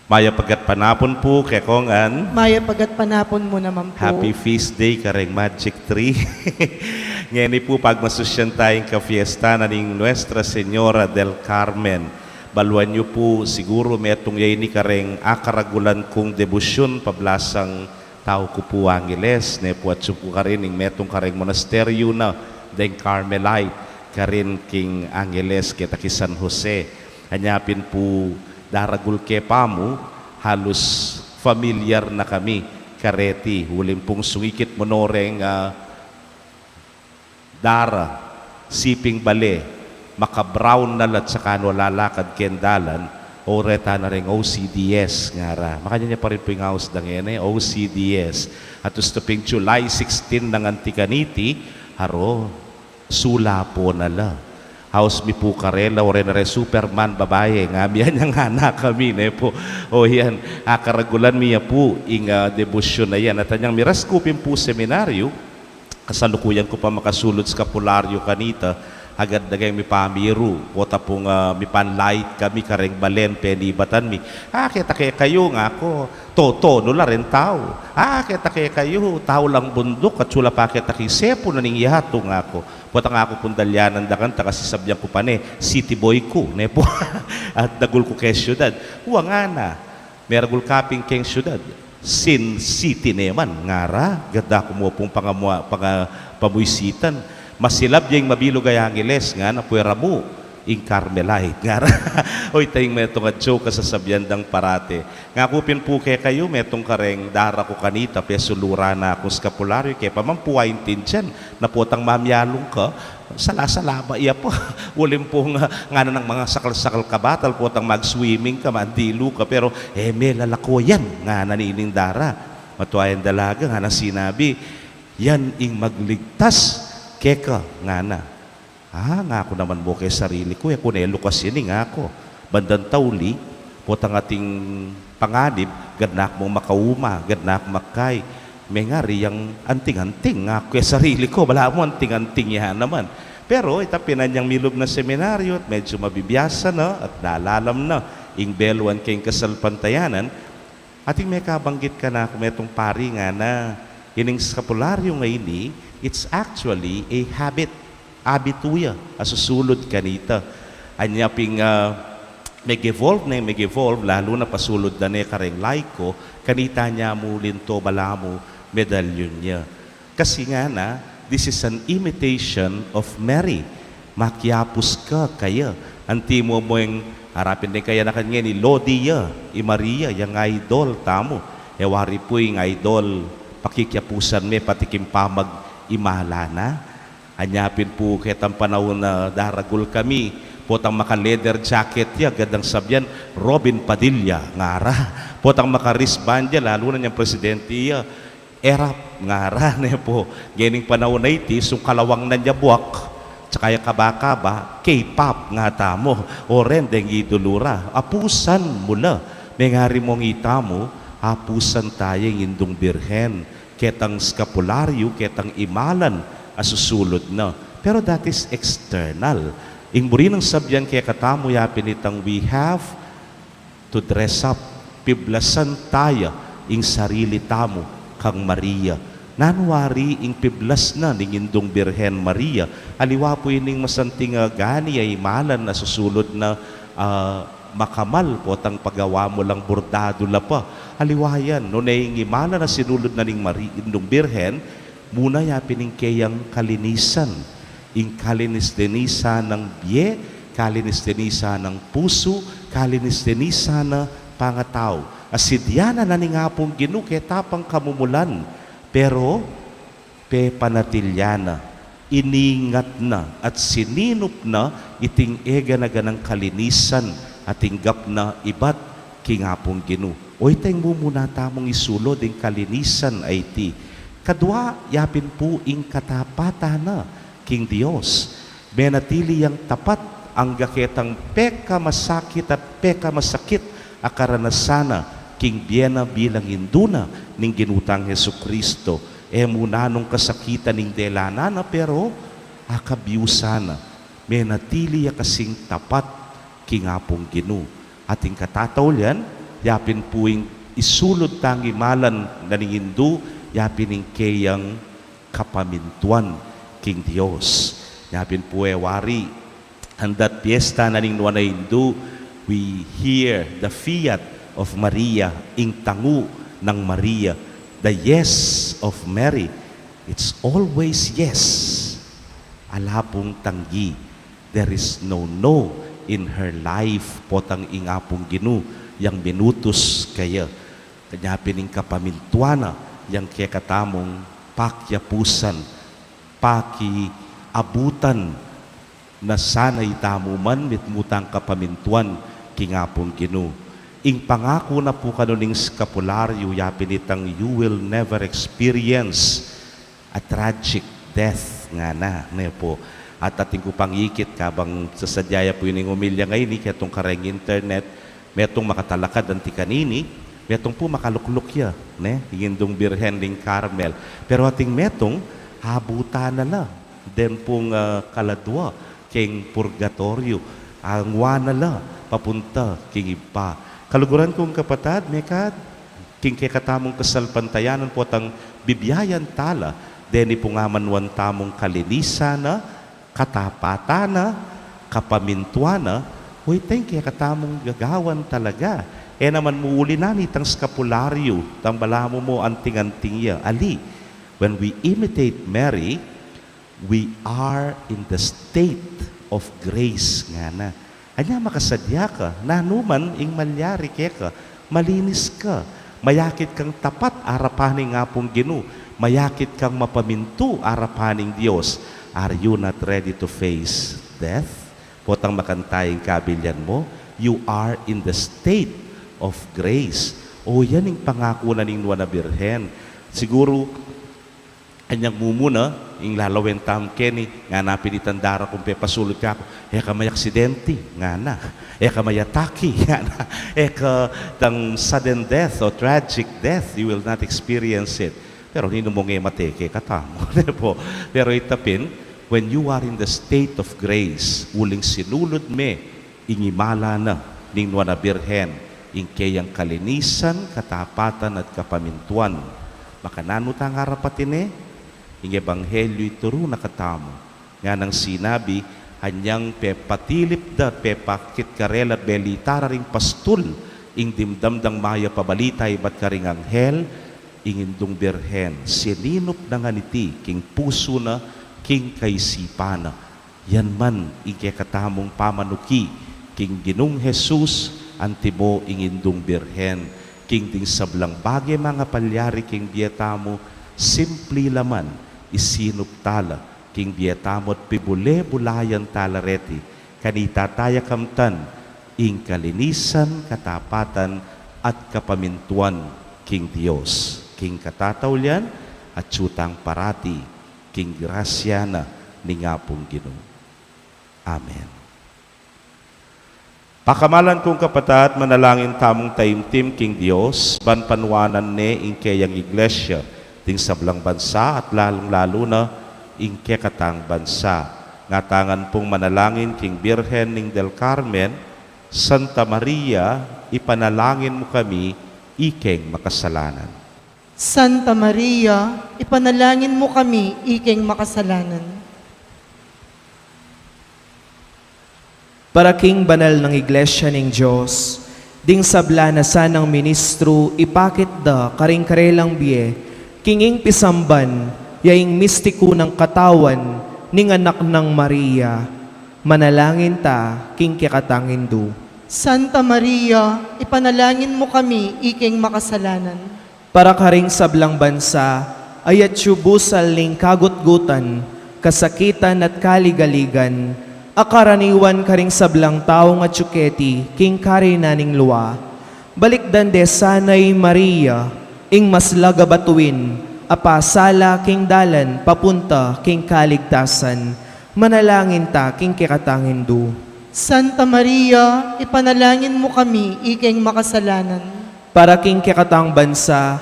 Mayap a gatpanapun pu kekongan. Mayap a gatpanapun mu naman pu. Happy feast day kareng Magic Tree. Ngeni pu pagmasusyan taya ing kafiesta na ning Nuestra Señora del Carmen. Baluan yu pu, siguru metung ya ini kareng akaragulan kung debosyun pablasang tau ku pu Angeles, ne pu, atsu pu karin ing metung kareng monasteryu na deng Carmelite karin king Angeles keta ki San Jose. Anya pin pu daragul ke pamu, halus familiar na kami kareti, uling pung sungikit mu no reng, ah, dara, siping bale, maka-brown na la at saka no lalakad keng dalan, o reta na reng O C D S, ngara. Makanyan ya pa rin pu ing aus da ngeni, O C D S. At ustu ping July sixteen ngan anti kaniti, aro, sulapo na la. Aus mi pu karela, o reng na reng Superman babae, ngami yan, ngana kami, ne pu. O yan, akaragulan mi ya pu ing, ah, debosyun a yan. At anyang miras ku pin pu seminaryu, kasalukuyan ku pa makasulud eskapularyu kanita, agad da keng mipamiru, pota pung, ah, mipanlait kami kareng balen penibatan mi. "Ah, keta kekayu," ngaku, "toto no la reng tau. Ah, keta kekayu, tau lang bunduk, atsu la pa keta king sepunan ning yatu," ngaku. Pota ngaku pung dalyanan da kanita kasi sabyan ku pa ne, city boy ku, ne pu. At dagul ku keng syudad. Wa, ngana, meragul ka pin keng syudad. Sin City neman, ngara, gad da ku mu pung pangamua-, panga-, pamuisitan. Masilab ya ing mabilug a Angeles, ngana, pwera mu ing Carmelite, ngara. O, ita ing metung a joke a sasabian dang parate. Ngaku pin pu kekayu, metung kareng dara ku kanita, pesuluran na kung eskapularyu, ke pa man pu aintindian, na potang mamialung ka, sala-sala ba iya pa. Uling pung, ah, ngana nang mangasakal-sakal ka batal, potang mag-swimming ka, mandilu ka, pero, "E me lalako yan," ngana nining dara. Matua yang dalaga, ngana sinabi, "Yan ing magligtas keka," ngana. "Ah," ngaku naman mu keng sarili ku, "e ku ne lukas ini," ngaku. Bandang tauli, potang ating panganib, gad na ku mung makauma, gad na ku magkai. "Me ngari yang anting-anting," ngaku keng sarili ku, "Balamu anting-anting ya naman." Pero ita pin anyang milub na seminaryu at medyu mabibiasa na at lalalam na ing beluan keng kasalpantayanan, ating mekabanggit kanaku metung pari, ngana, ining eskapularyu a ini, it's actually a habit. Abitu ya a susulud kanita. Anya pin, ah, meg-evolve ne, meg-evolve, lalu na pasulud da ne kareng laiko, kanita ne mu linto balamu medalyun ya. Kasi ngana, This is an imitation of Mary. Makiapus ka kaya. Antimo mung arapin deng kayanakan ngeni, Lodi ya, i Maria, yang idol tamu. E wari pu ing idol, pakikiapusan me pati king pamag-imala na. Anya pin pu ketang panaun a daragul kami, potang maka-leather jacket ya, gandang sabyan, Robin Padilla, ngara. Potang maka-wristband ya, lalu na yang presidente ya, Erap, ngara, ne pu. Ngening panaun a iti, sung kalawang na nya buak, tsaka ya kaba-kaba, K-pop, ngatamu. O ren deng idulu ra, apusan mu la. Mengari mung itamu, apusan taya ing Indung Birhen, ketang skapularyu, ketang imalan a susulud na. Pero that is external. Ing buri nang sabyan kekatamu ya pin itang we have to dress up, piblasan taya ing sarili tamu kang Maria. Nanu wari ing piblas na ning Indung Birhen Maria? Aliwa pu ining masanting a gani a imalan a susulud na, ah, makamal, potang pagawa mu lang bordado la pa. Aliwa yan, nune ing imalan a sinulud na ning Mari-, Indung Birhen, muna ya pin ing keyang kalinisan. Ing kalinis-linisan nang bie, kalinis-linisan nang pusu, kalinis-linisan na pangatau. Asidyanan na ning Apung Ginu keta pang kamumulan, pero pepanatilya na, iningat na, at sininup na iting egana-ganang kalinisan a tinggap na ibat king Apung Ginu. O ita ing mumuna tamung isulud ing kalinisan a iti. Kadua, ya pin pu ing katapatan na king Dios. Menatili yang tapat angga ketang pekamasakit at pekamasakit a karanasan na king bie na bilang indu na ning Ginu tang Jesucristo. E mu nanung kasakitan ing delanan na, pero akabiusan na. Menatili ya kasing tapat king Apung Ginu. At ing katataulian, ya pin pu ing isulud tang imalan na ning indu, ya pin ing keyang kapamintuan king Dios. Ya pin pu e wari, andat piesta na ning nuan a indu, we hear the fiat of Maria, ing tangu nang Maria, the yes of Mary. It's always yes. Ala pung tanggi. There is no no in her life, potang ing Apung Ginu yang minutus kaya. Kanya pin ing kapamintuan na yang kekatamung pakiapusan, pakiabutan na sana itamu man mitmu tang kapamintuan king Apung Ginu. Ing pangaku na pu kanu ning skapularyu, ya pin itang you will never experience a tragic death, ngana, ne pu. At atin ku pang ikit kabang sasadya ya pu ining omilya ngeni, ketung kareng internet, metung makatalakad anti kanini, metung pu makalukluk ya, ne, ing Indung Birhen ning Carmel. Pero atin metung, abutan na la den pung, ah, kaladua keng purgatoryu, angwa na la papunta king Ibpa. Kaluguran kung kapatad, mekad, king kekatamung kasalpantayanan potang bibiayan tala, deni pung amanuan tamung kalinisan na, katapatan na, kapamintuan na, o ita ing kekatamung gagawan talaga. E naman mu uli na nitang skapularyu, tang balamu mu anting-anting ya. Ali, when we imitate Mary, we are in the state of grace, ngana. Anya makasadya ka, nanu man ing malyari keka, malinis ka, mayakit kang tapat arapan ning Apung Ginu, mayakit kang mapamintu arapan ning Dios. Are you not ready to face death? Potang makanta ing kabilian mu, you are in the state of grace. O yan ing pangaku na ning nuan a Birhen. Siguru, anyang mumuna, ing lalawen tamu keni, ngana pin itang dara kung pepasulud kaku, e ka mayaksidenti, ngana, e ka mayataki, ngana, e ka tang sudden death o tragic death, you will not experience it. Pero ninu mung e mate kekatamu, ne pu. Pero ita pin, when you are in the state of grace, uling sinulud me, ing imala na ning nuan a Birhen, ing keyang kalinisan, katapatan at kapamintuan. Makananu tang arapat ini? Ing ebanghelyu ituru na katamu. Nganang sinabi, anyang pepatilip da, pepakit karela, belita ra ring pastul ing dimdam dang mayap a balita ibat karing anghel, Ing Indung Birhen, sininup na ngan iti king pusu na, king kaisipan na. Yan man ing kekatamung pamanuki king Ginung Jesus, antimo ing Indung Birhen. King ding sablang bage mangapalyari king bie tamu, simpli la man, isinup ta la king bie tamu at pibule-bulayan ta la reti, kanita ta ya kamtan ing kalinisan, katapatan, at kapamintuan king Dios. King katataulian, atyu tang parati king grasya na ning Apung Ginu. Amen. Pakamalan kung kapatad, manalangin tamung taimtim king Dios, ban panuanan ne ing keyang Iglesia, ding sablang bansa, at lalung-lalu na ing kekatang bansa. Ngatanan pung manalangin king Birhen ning del Carmen. Santa Maria, ipanalangin mu kami ikeng makasalanan. Santa Maria, ipanalangin mu kami ikeng makasalanan. Para king banal nang Iglesia ning Dios, ding sabla na sanang ministru ipakit da karing karelang bie, king ing pisamban ya ing mistiku nang katawan ning Anak nang Maria. Manalangin ta king kekatang Indu. Santa Maria, ipanalangin mu kami ikeng makasalanan. Para karing sablang bansa, a atyu busal ning kagutgutan, kasakitan at kaligaligan, a karaniwan karing sablang taung atyu keti king karinan ning lua. Balikdan de sana i Maria, ing maslag a batuin, a pasala king dalan papunta king kaligtasan. Manalangin ta king kekatang Indu. Santa Maria, ipanalangin mu kami ikeng makasalanan. Para king kekatang bansa,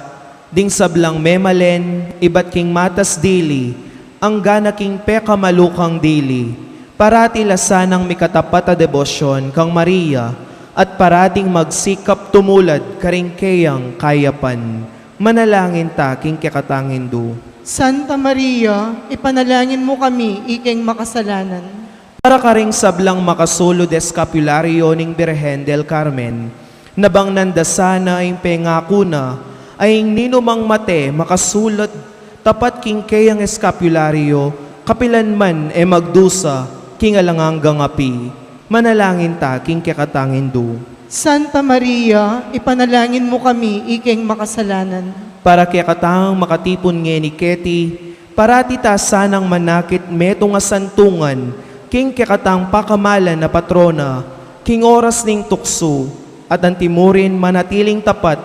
ding sablang memalen, ibat king matas dili, anggana king pekamalukang dili, parati la sanang mikatapat a debosyon kang Maria, at parating magsikap tumulad karing keyang kayapan. Manalangin ta king kekatang Indu. Santa Maria, ipanalangin mu kami ikeng makasalanan. Para karing sablang makasulud eskapulario ning Birhen del Carmen, nabangnan da sana ing pengaku na, a ing ninumang mate makasulud tapat king keyang eskapulario, kapilan man e magdusa king alang anggang api. Manalangin ta king kekatang Indu. Santa Maria, ipanalangin mu kami ikeng makasalanan. Para kekatang makatipun ngeni keti, parati ta sanang manakit metung a santungan king kekatang pakamalan a patrona, king oras ning tuksu, at antimurin manatiling tapat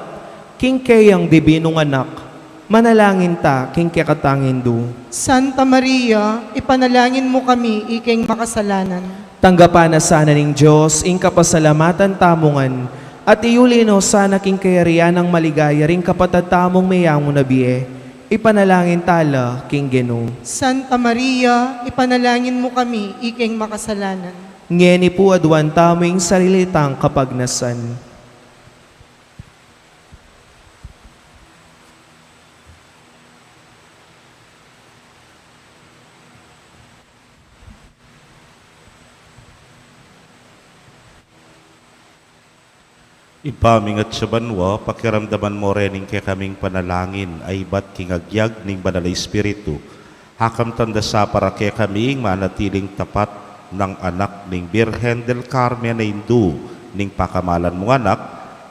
king keyang dibinung Anak. Manalangin ta king kekatang Indu. Santa Maria, ipanalangin mu kami ikeng makasalanan. Tanggapan na sana ning Dios ing kapasalamatan tamu ngan, at iyuli no sana king kayarian nang maligaya ring kapatad tamung meyangu na bie. Ipanalangin ta la king Ginu. Santa Maria, ipanalangin mu kami ikeng makasalanan. Ngeni pu aduan tamu ing sarili tang kapagnasan. Ibpa mi atsu ka banua, pakiramdaman mo rin ing kekaming panalangin a ibat king agyag ning Banal a Espiritu. Akamtan da sa para kekami ing manatiling tapat nang anak ning Birhen del Carmen a indu ning pakamalan mung Anak,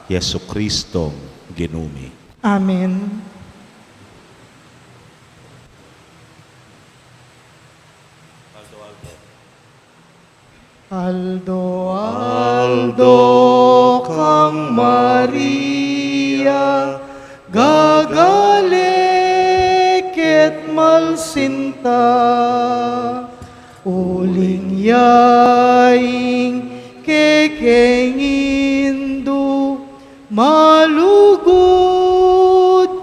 Jesucristo, Ginu mi. Amen. Aldo-aldo kang Maria, gagale ket malsinta, uling ya ing kekeng indu, malugud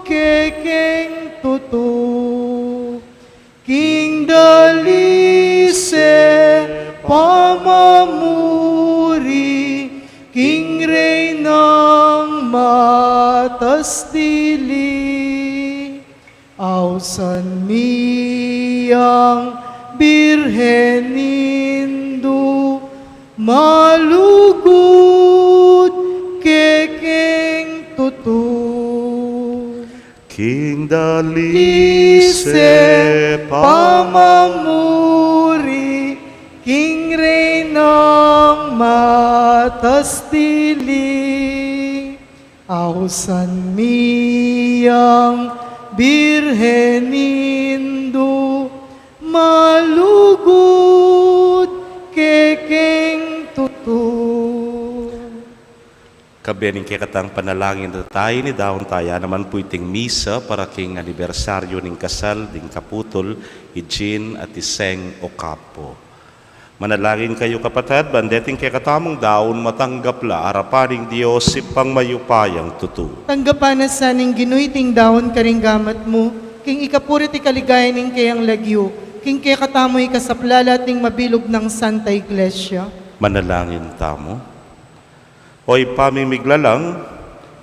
kekeng tutu. King dalise pamamuri, king reynang matas dili. Ausan mi yang Birhen indu, malugud kekeng tutu. King Dalice pamamuri king Reynang matasdiling, ausan mi yang Birhen Indu, malugud kekeng tutu. Kayabe ning kekatang panalangin, tamu ing daun taya naman pu iting misa para king anibersaryu ning kasal ding kaputul, i Jean at i Seng Ocampo. Manalangin kayu, kapatad, ban deting kekatamung daun matanggap la arapan ning Dios Ibpang mayupayang tutu. Tanggapan na sa ning Ginu iting daun karing gamat mu, king ikapuri't ikaligaya ning keyang lagyu, king kekatamu ikasaplalat ning mabilug nang Santa Iglesia. Manalangin tamu. O Ibpa ming miglalang,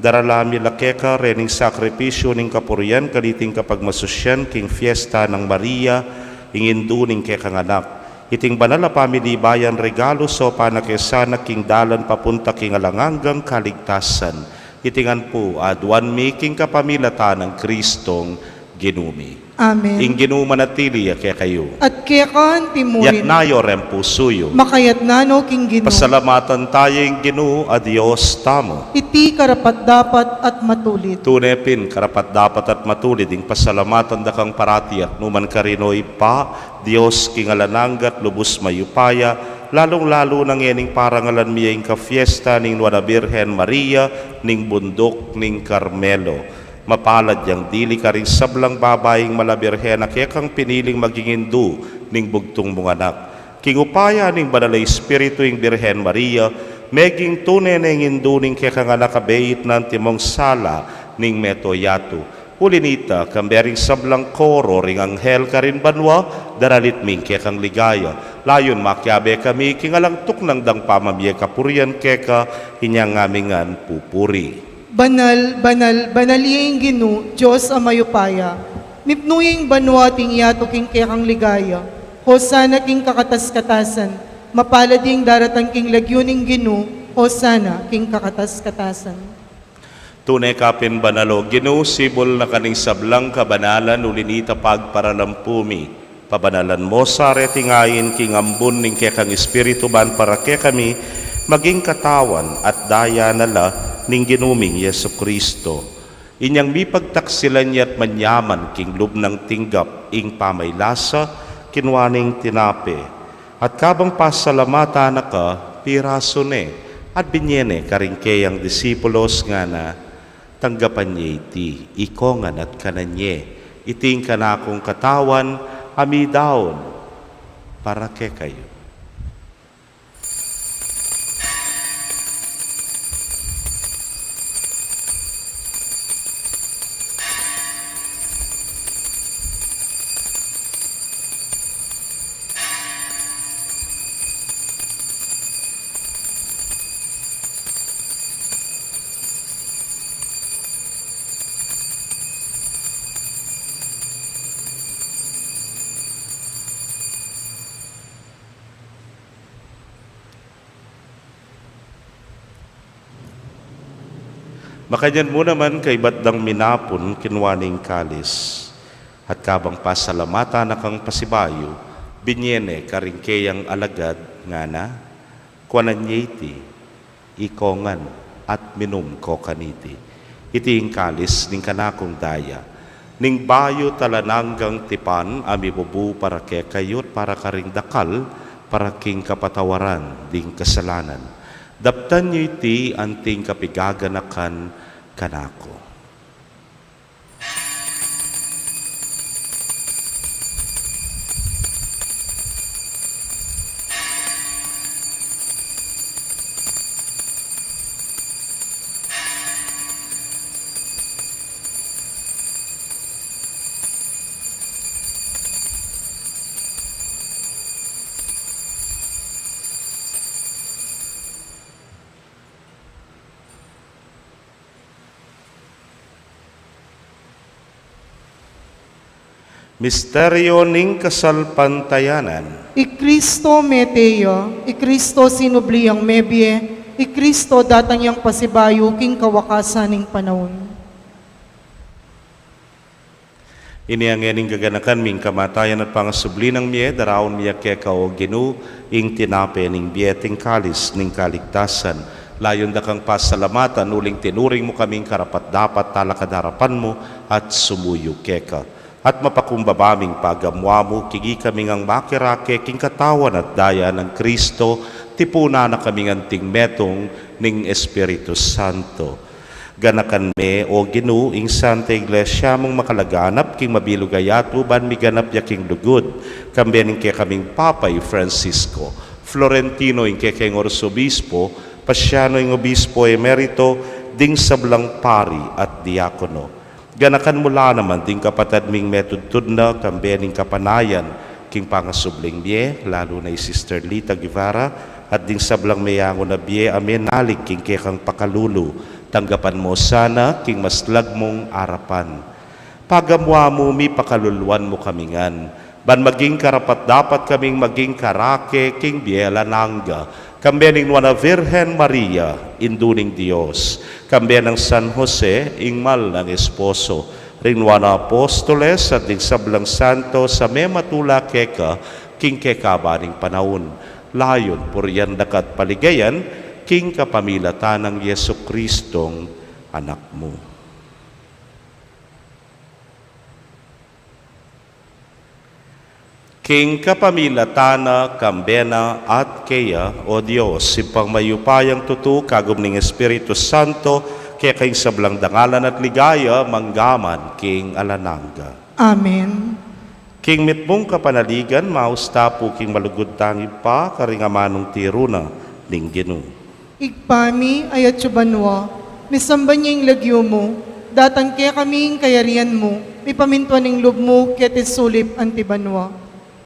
darala mi la keka rening sakripisyu ning kapurian kaniting kapagmasusian king fiesta nang Maria, ing indu ning kekang anak. Iting banal a pamilibayan regalu saupan na ke sana king dalan papunta king alang anggang kaligtasan. Iti ngan pu aduan mi king kapamilatan nang Kristong Ginu mi. Amen. Ing Ginu manatili ya kekayu. At keka antimurin. Itas yu reng pusu yu. Makaitas no king Ginu. Pasalamatan taya ing Ginu a Dios tamu. Iti karapat-dapat at matulid. Tune pin karapat-dapat at matulid ing pasalamatan da kang parati at nu man karin, o Ibpa, Dios king alang angga at lubus mayupaya, lalung-lalu na ngening parangalan mi ya ing kafiesta ning Nuan a Birhen Maria ning Bunduk ning Karmelo. Mapalad yang dili karing sablang babaing mala birhen a kekang piniling maging indu ning bugtung mung anak. King upaya ning Banal a Espiritu, ing Birhen Maria meging tune neng indu ning kekang anak a beit na antimong sala ning meto yatu. Uli nita, kambe ring sablang koro ring anghel karin banua, daralit mi ing kekang ligaya. Layun makiabe kami king alang tuknang dang pamamie kapurian keka, inya ngami ngan pupuri. Banal, banal, banal ya ing Ginu, Dios a mayupaya. Mipnu ya ing banua at ing yatu king kekang ligaya. Hosana king kakatas-katasan. Mapalad ya ing daratang king lagyu ning Ginu. Hosana king kakatas-katasan. Tune ka pin banal, o Ginu, sibul na kaning sablang kabanalan, uli nita pagparalampu mi. Pabanalan mo sa reting ain king ambun ning kekang Espiritu ban para kekami maging katawan at daya na la ning Ginu ming Jesucristo. Inyang mipagtaksilan ya at manyaman king lub nang tinggap ing pamaylasa, kinua ne ing tinape, at kabang pasalamatan na ka, pirasu ne, at binye ne karing keyang disipulos ngana, tanggapan ye iti, ikongan at kanan ye, iti ing kanakung katawan a midaun para kekayu. Makanyan mu naman kaybat dang minapun, kinua ne ing kalis, at kabang pasalamatan na kang pasibayu, binye ne karing keyang alagad ngana, kuanan ye iti, ikongan, at minum ko kaniti. Iti ing kalis ning kanakung daya, ning bayu at alang anggang tipan, a mibubu para kekayu at para karing dakal, para king kapatawaran ding kasalanan. Daptan yu iti anting kapigaganakan kanaku. Misteryo ning kasalpantayanan. I Kristo mete ya, i Kristo sinubli yang mebie, i Kristo datang yang pasibayu king kawakasan ning panaun. Ini a ngening gaganakan mi ing kamatayan at pangasubli nang mie, daraun mi keka, o Ginu, ing tinape ning bie at ing kalis ning kaligtasan. Layun da kang pasalamatan uling tinuring mu kaming karapat-dapat talakad king arapan mu at sumuyu keka. At mapakumbaba ming pagamuan mu, king ikami ngang makirake king katawan at daya nang Kristo, tipunan na kaming anting metung ning Espiritu Santo. Ganakan me, o Ginu, ing Santa Iglesia mung makalaganap king mabilug a yatu ban miganap ya king lugud, kambe ning kekaming Papa i Francisco, Florentino ing kekeng Arsobispo, Paciano ing Obispo Emerito, ding sablang pari at diakono. Ganakan mu la naman ding kapatad ming metudtud na, kambe ning kapanayan king pangasubling mie, lalu na i Sister Lita Guevara, at ding sablang meyangu na bie a menalig king kekang pakalulu, tanggapan mu sana king maslag mung arapan. Pagamuan mu, mipakaluluan mu kami ngan, ban maging karapat-dapat kaming maging karake king bie alang angga, kambe ning Nuan a Virgen Maria, Indu ning Dios, kambe nang San Jose, ing mal nang esposo, ring Nuan a Apostoles, at ding sablang santos a mematula keka king kekaban ning panaun. Layun purian da ka at paligayan king kapamilatan nang Jesucristong Anak mu. King kapamilatan na, kambe na, at keya, o Dios, Ibpang mayupayang tutu, kagum ning Espiritu Santo, keka ing sablang dangalan at ligaya, mangga man king alang angga. Amen. King mitmung kapanaligan, maus ta pu king malugud tang Ibpa, karing amanung tiru na ning Ginu. Ibpa mi, atsu ka banua, misamban ya ing lagyu mu, datang kekami ing kayarian mu, mipamintuan ing lub mu keti sulip anti banua.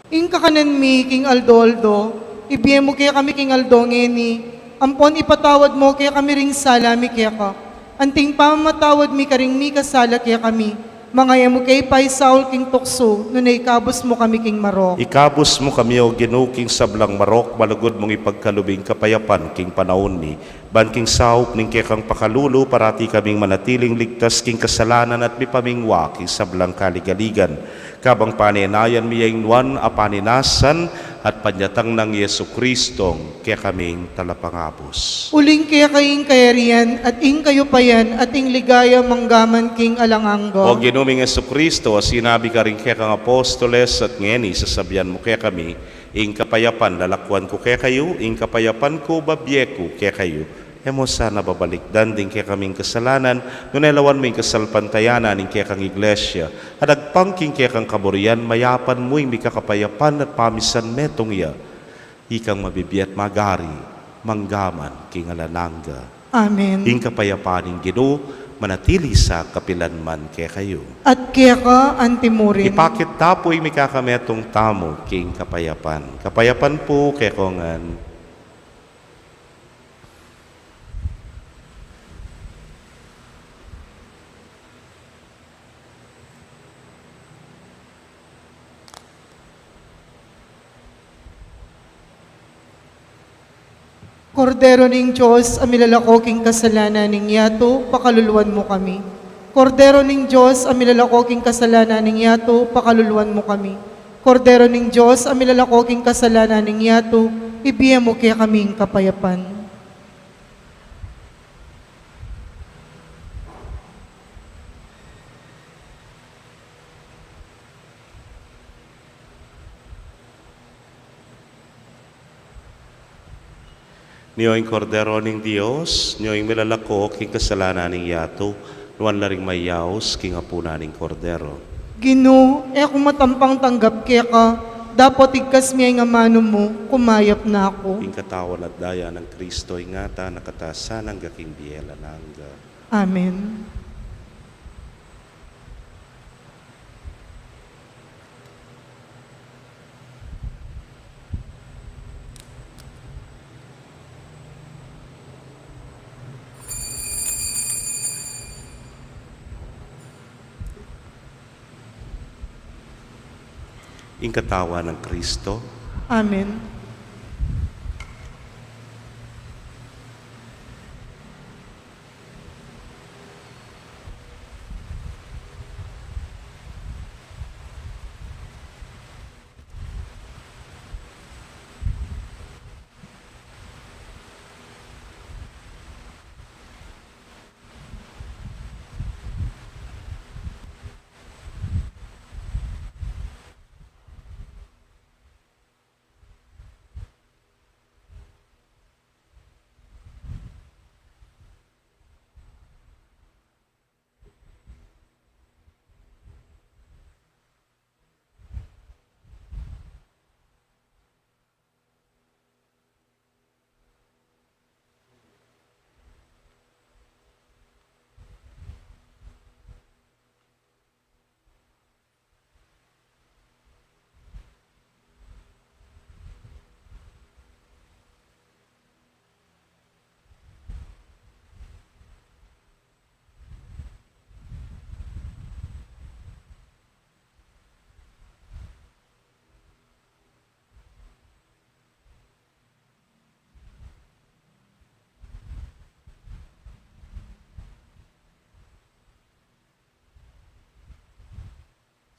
Ing kakanan mi king aldo-aldo, ibie mu kekami king aldo ngeni, ampon ipatawad mu kekami ring sala mi keka, anting pamamatawad mi karing mikasala kekami, manga e mu ke paisaul king tuksu, nune ikabus mu kami king marok. Ikabus mu kami, o Ginu, king sablang marok, malugud mung ipagkalub ing kapayapan king panaun mi, ban king saup ning kekang pakalulu, parati kaming manatiling ligtas king kasalanan at mipamingwa king sablang kaligaligan. Kabang panenayan mi ya ing nuan a paninasan at panyatang nang Jesucristong kekaming Talapangabus. Uling keka ing kayarian, at ing kayupayan, at ing ligaya manggaman king alang angga. O Ginu ming Jesucristo, a sinabi karing kekang apostoles, at ngeni sasabian mu kekami, ing kapayapan lalakwan ku kekayu, ing kapayapan ku babie ku kekayu. E mu sana babalikdan ding kekaming kasalanan, nune lawan mu ing kasalpantayanan ning kekang Iglesia, at agpang king kekang kaburian, mayapan mu ing mikakapayapan at pamisan metung ya. Ikang mabibie at magari, manggaman king alang angga. Amen. Ing kapayapan ning Ginu, manatili sa kapilan man kekayu. At keka anti murin. Ipakit ta pu ing mikakametung tamu king kapayapan. Kapayapan pu kekongan. Kordero ning Dios, a milalako king kasalanan ning yatu, pakaluluan mu kami. Kordero ning Dios, a milalako king kasalanan ning yatu, pakaluluan mu kami. Kordero ning Dios, a milalako king kasalanan ning yatu, ibie mu kekami ing kapayapan. Nio ing Kordero ning Dios, nio ing milalako king kasalanan ning yatu, nuan la ring mayaus king apunan ning Kordero. Ginu, e ku matampang tanggap keka, dapot igkas mi ing amanu mu, kumayap na ku. Ing katawan at daya nang Kristo, ingatan na ka ta sana angga king bie alang angga. Amen. Ing katawan nang Kristo. Amen.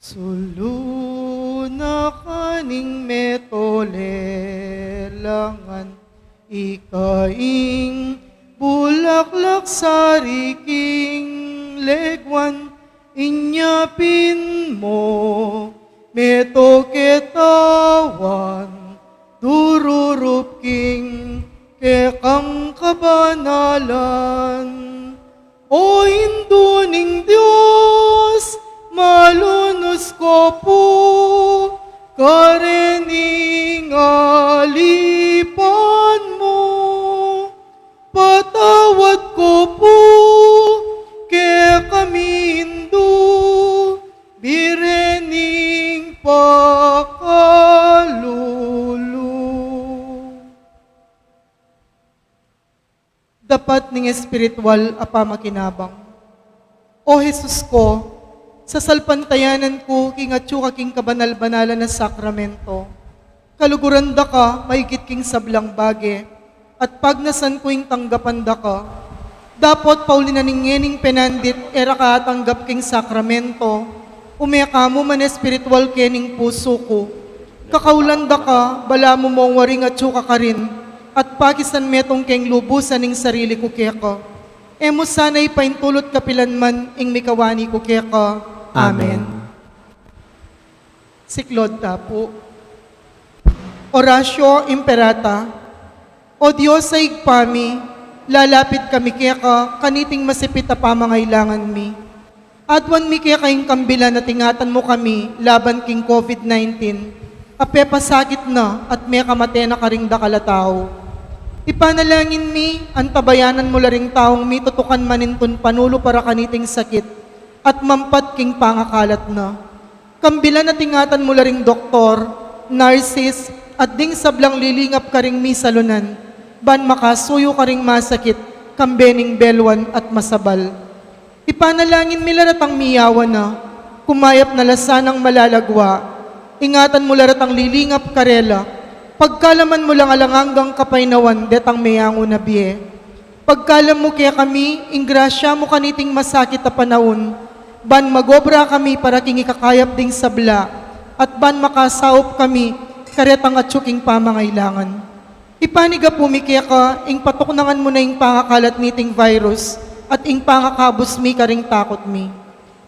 Sulu na ka ning meto lelangan, ika ing bulaklak sari king leguan, inya pin mo meto ketawan, dururup king kekang kabanalan. O Indu ning Dios, malunus ko pu karening alipan mu. Patawad ko pu kekami Indu, Birhen ning pakalulu. Dapat ning espiritual a pamakinabang. O Jesus ko, sasalpantayanan ku king atyu ka king kabanal-banalan a sakramento. Kaluguran da ka maigit king sablang bage, at pagnasan ku ing tanggapan da ka. Dapot pauli na ning ngening penandit e ra ka atanggap king sakramento, ume ka mu man espiritual kening pusu ku. Kakaulan da ka, balamu mong waring atyu ka karin, at pakisan metung keng lubusan ing sarili ku keka. E mu sana ipaintulut kapilan man ing mikawani ku keka. Amen. Amen. Siklaud ta pu. Oratio Imperata. O Dios a Ibpa mi, lalapit kami keka kaniting masipit a pamangailangan mi. Aduan mi keka ing kambilan at ingatan mu kami laban king COVID nineteen, a pepasakit na at mekamate na karing dakal a tau. Ipanalangin mi, antabayanan mu la ring taung mitutukan manintun panulu para kaniting sakit at mampat king pangakalat na. Kambilan at ingatan mu la ring doktor, nurses, at ding sablang lilingap karing misalunan, ban makasuyu karing masakit, kambe ning beluan at masabal. Ipanalangin mi la retang miyawa na, kumayap na la sanang malalagwa, ingatan mu la retang lilingap karela, pagkaluban mu lang alang anggang kapaynawan detang meyangu na bie. Pagkaluban mu kekami ing grasya mu kaniting masakit a panaun, ban magobra kami para king ikakayap ding sabla, at ban makasaup kami karetang atyu king pamangailangan. Ipanyawad mi keka ing patuknangan mu na ing pangakalat niting virus, at ing pangakabus mi karing takut mi.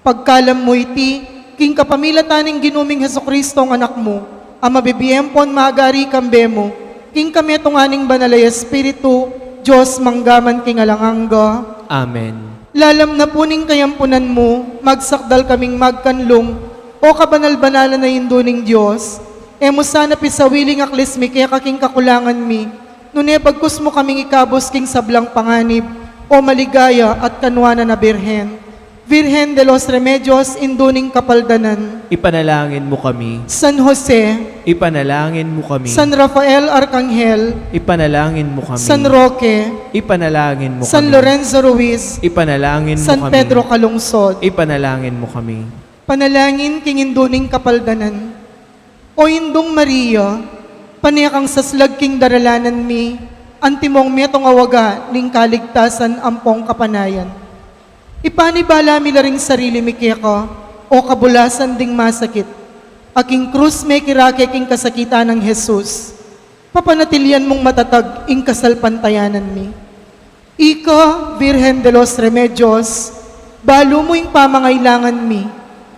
Pagkaluban mu iti, king kapamilatan ning Ginu ming Jesucristo a Anak mu, a mabibie ampon magari kambe mu, king kametungan ning Banal a Espiritu, Dios mangga man king alang angga. Amen. Lalam na pu ning kayampunan mu, magsakdal kaming magkanlung, o kabanal-banalan a Indu ning Dios, e mu sana pisawili ing aklis mi keka king kakulangan mi, nune bagkus mu kaming ikabus king sablang panganib, o maligaya at kanuanan a Birhen. Virgen de los Remedios, Indu ning Kapaldanan. Ipanalangin mu kami. San Jose. Ipanalangin mu kami. San Rafael Arcangel. Ipanalangin mu kami. San Roque. Ipanalangin mu kami. San Lorenzo Ruiz. Ipanalangin mu kami. San Pedro Calungsod. Ipanalangin mu kami. Panalangin king Indu ning Kapaldanan. O Indung Maria, pane kang saslag king daralanan mi, antimong metung a waga ning kaligtasan ampong kapanayan. Ipanibala mi la ring sarili mi keka, o kabulasan ding masakit, a king krus mekirake king kasakitan nang Jesus. Papanatilian mung matatag ing kasalpantayanan mi. Ika, Virgen de los Remedios, balu mu ing pamangailangan mi,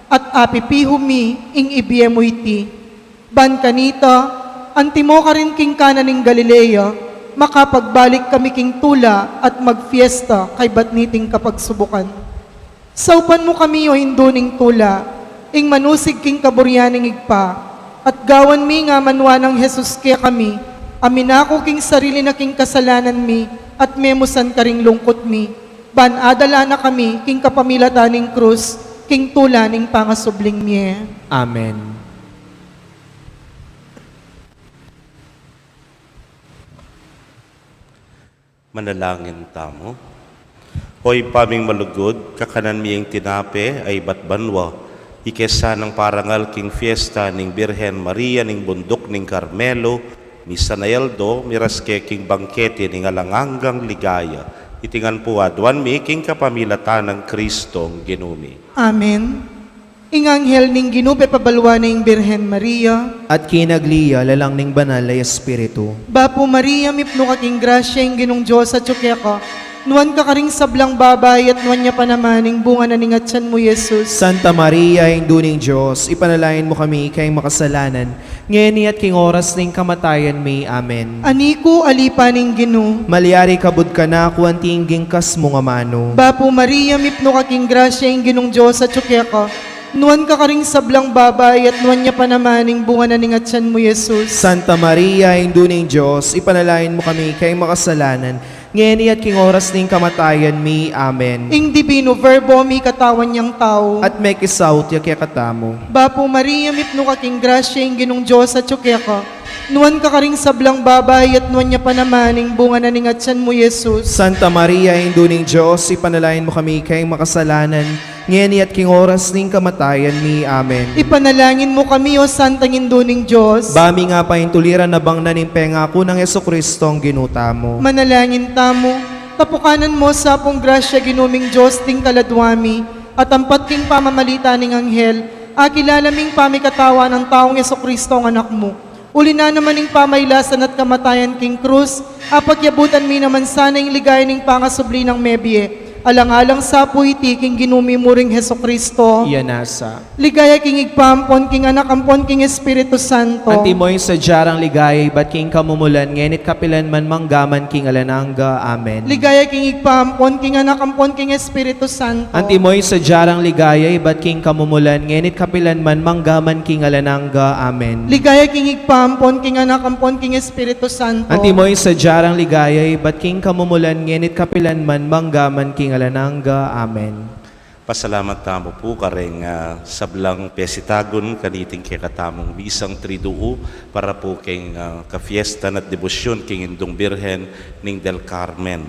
at apipihu mi ing ibie mu iti. Ban kanita, antimo karin king Cana ning Galilea, makapagbalik kami king tula at magfiesta kaybat niting kapagsubukan. Saupan mu kami, o Indu ning tula, ing manusig king kaburian ning Ibpa, at gawan mi ing amanwa nang Jesus kekami, a minaku king sarili na king kasalanan mi, at memusan karing lungkut mi, ban adala na kami king kapamilatan ning krus, king tula ning pangasubling mie. Amen. Manalangin tamu. O Ibpa ming malugud, kakanan mi ing tinape a ibat banua, ike sanang parangal king fiesta ning Birhen Maria ning Bunduk ning Carmelo, misan a aldo, miras ke king bangkete ning alang anggang ligaya. Iti ngan pu aduan mi king kapamilatan nang Kristong Ginu mi. Amen. Ing anghel ning Ginu pepabaluan na ing Birhen Maria. At kinagli ya lalang ning Banal a Espiritu. Bapu Maria, mipnu ka king grasya, ing Ginung Dios atyu keka. Nuan ka karing sablang babai, at nuan ya pa naman ing bunga na ning atyan mu, Jesus. Santa Maria, Indu ning Dios, ipanalangin mu kami king makasalanan, ngeni at king oras ning kamatayan mi. Amen. Aniku, alipan ning Ginu. Malyari kabud kanaku anti ing ginkas mung amanu. Bapu Maria, mipnu ka king grasya, ing Ginung Dios atyu keka. Nuan ka karing sablang babai, at nuan ya pa naman ing bunga na ning atyan mu, Jesus. Santa Maria, Indu ning Dios, ipanalangin mu kami king makasalanan, ngeni at king oras ning kamatayan mi. Amen. Ing Divino Verbo mikatawan yang tau. At mekisaut ya kekatamu. Bapu Maria, mipnu ka king grasya, ing Ginung Dios atyu keka. Nuan ka karing sablang babai, at nuan ya pa naman ing bunga na ning atyan mu, Jesus. Santa Maria, Indu ning Dios, ipanalangin mu kami king makasalanan, ngeni at king oras ning kamatayan mi. Amen. Ipanalangin mu kami, O Santang Indu ning Dios. Ba mi nga paintuliran na bang na ning pengaku nang Jesucristo ing Ginu tamu. Manalangin tamu. Tapukanan mu sa pung grasya, Ginu ming Dios, ding kaladua mi, at ampat king pamamalita ning anghel, akilala ming pamikatawan nang taung Jesucristo ing Anak mu. Uli na naman ning pamailasan at kamatayan king krus, apagyabutan mi naman sana ing ligaya ning pangasubli nang mebie. Alang-alang sa pu iti king Ginu mi mu ring Jesucristo. Iya na sa. Ligaya king Ibpa ampon king Anak ampon king Espiritu Santo. Antimo ing sadya rang ligaya ibat king kamumulan, ngeni't kapilan man, manggaman king alang angga. Amen. Ligaya king Ibpa ampon king Anak ampon king Espiritu Santo. Antimo ing sadya rang ligaya ibat king kamumulan, ngeni't kapilan man, manggaman king alang angga. Amen. Ligaya king Ibpa ampon king Anak ampon king Espiritu Santo. Antimo ing sadya rang ligaya ibat king kamumulan, ngeni't kapilan man, manggaman king alang angga. Amen. Pasalamat tamu pu karing, ah, sablang pesitagun kaniting kekatamung misang Triduo para pu king, ah, kafiesta at debosyun king Indung Birhen ning del Carmen.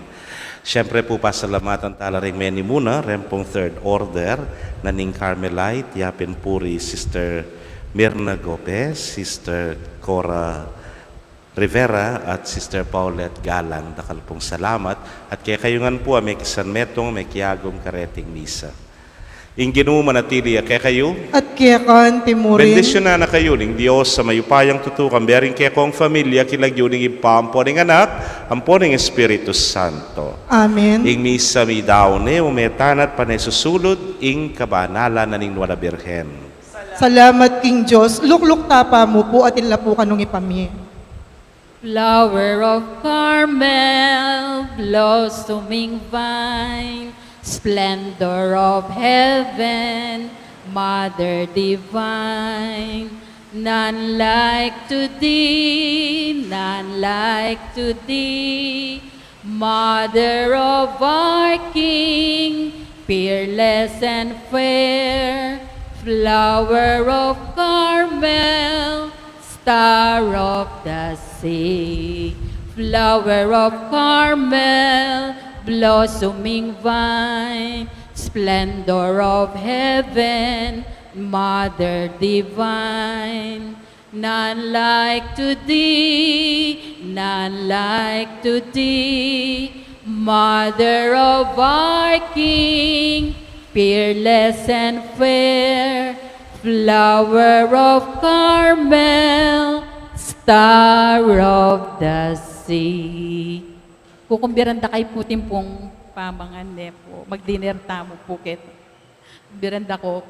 Siyempre pu, pasalamatan tala ring menimuna, reng pung Third Order na ning Carmelite, yapin pu ri Sister Mirna Gopez, Sister Cora Rivera at Sister Paulette Galang, dakal pung salamat, at kekayu ngan pu a mekisanmetung, mekiagum kareting misa. Ing Ginu manatili ya kekayu. At keka anti mu rin. Bendisyunan na kayu ning Dios a mayupayang tutu, kambe ring kekong familia, king lagyu ning Ibpa, ampo ning Anak, ampo ning Espiritu Santo. Amen. Ing misa midaun ne, ume tana at pane susulud ing kabanalan na ning Nuan a Birhen. Salamat king Dios. Lukluk tapa mu pu at inla pu kanung ipamie. Flower of Carmel, blossoming vine, splendor of heaven, Mother divine, none like to thee, none like to thee, Mother of our King, peerless and fair, Flower of Carmel, Star of the sea, Flower of Carmel, blossoming vine, splendor of heaven, Mother divine. None like to thee, none like to thee, Mother of our King, peerless and fair, Flower of Carmel, Star of the sea. Kukumbiran da kayu pu king pamangan ne pu. Mag-dinner tamu pu keta. Kumbiran da ku.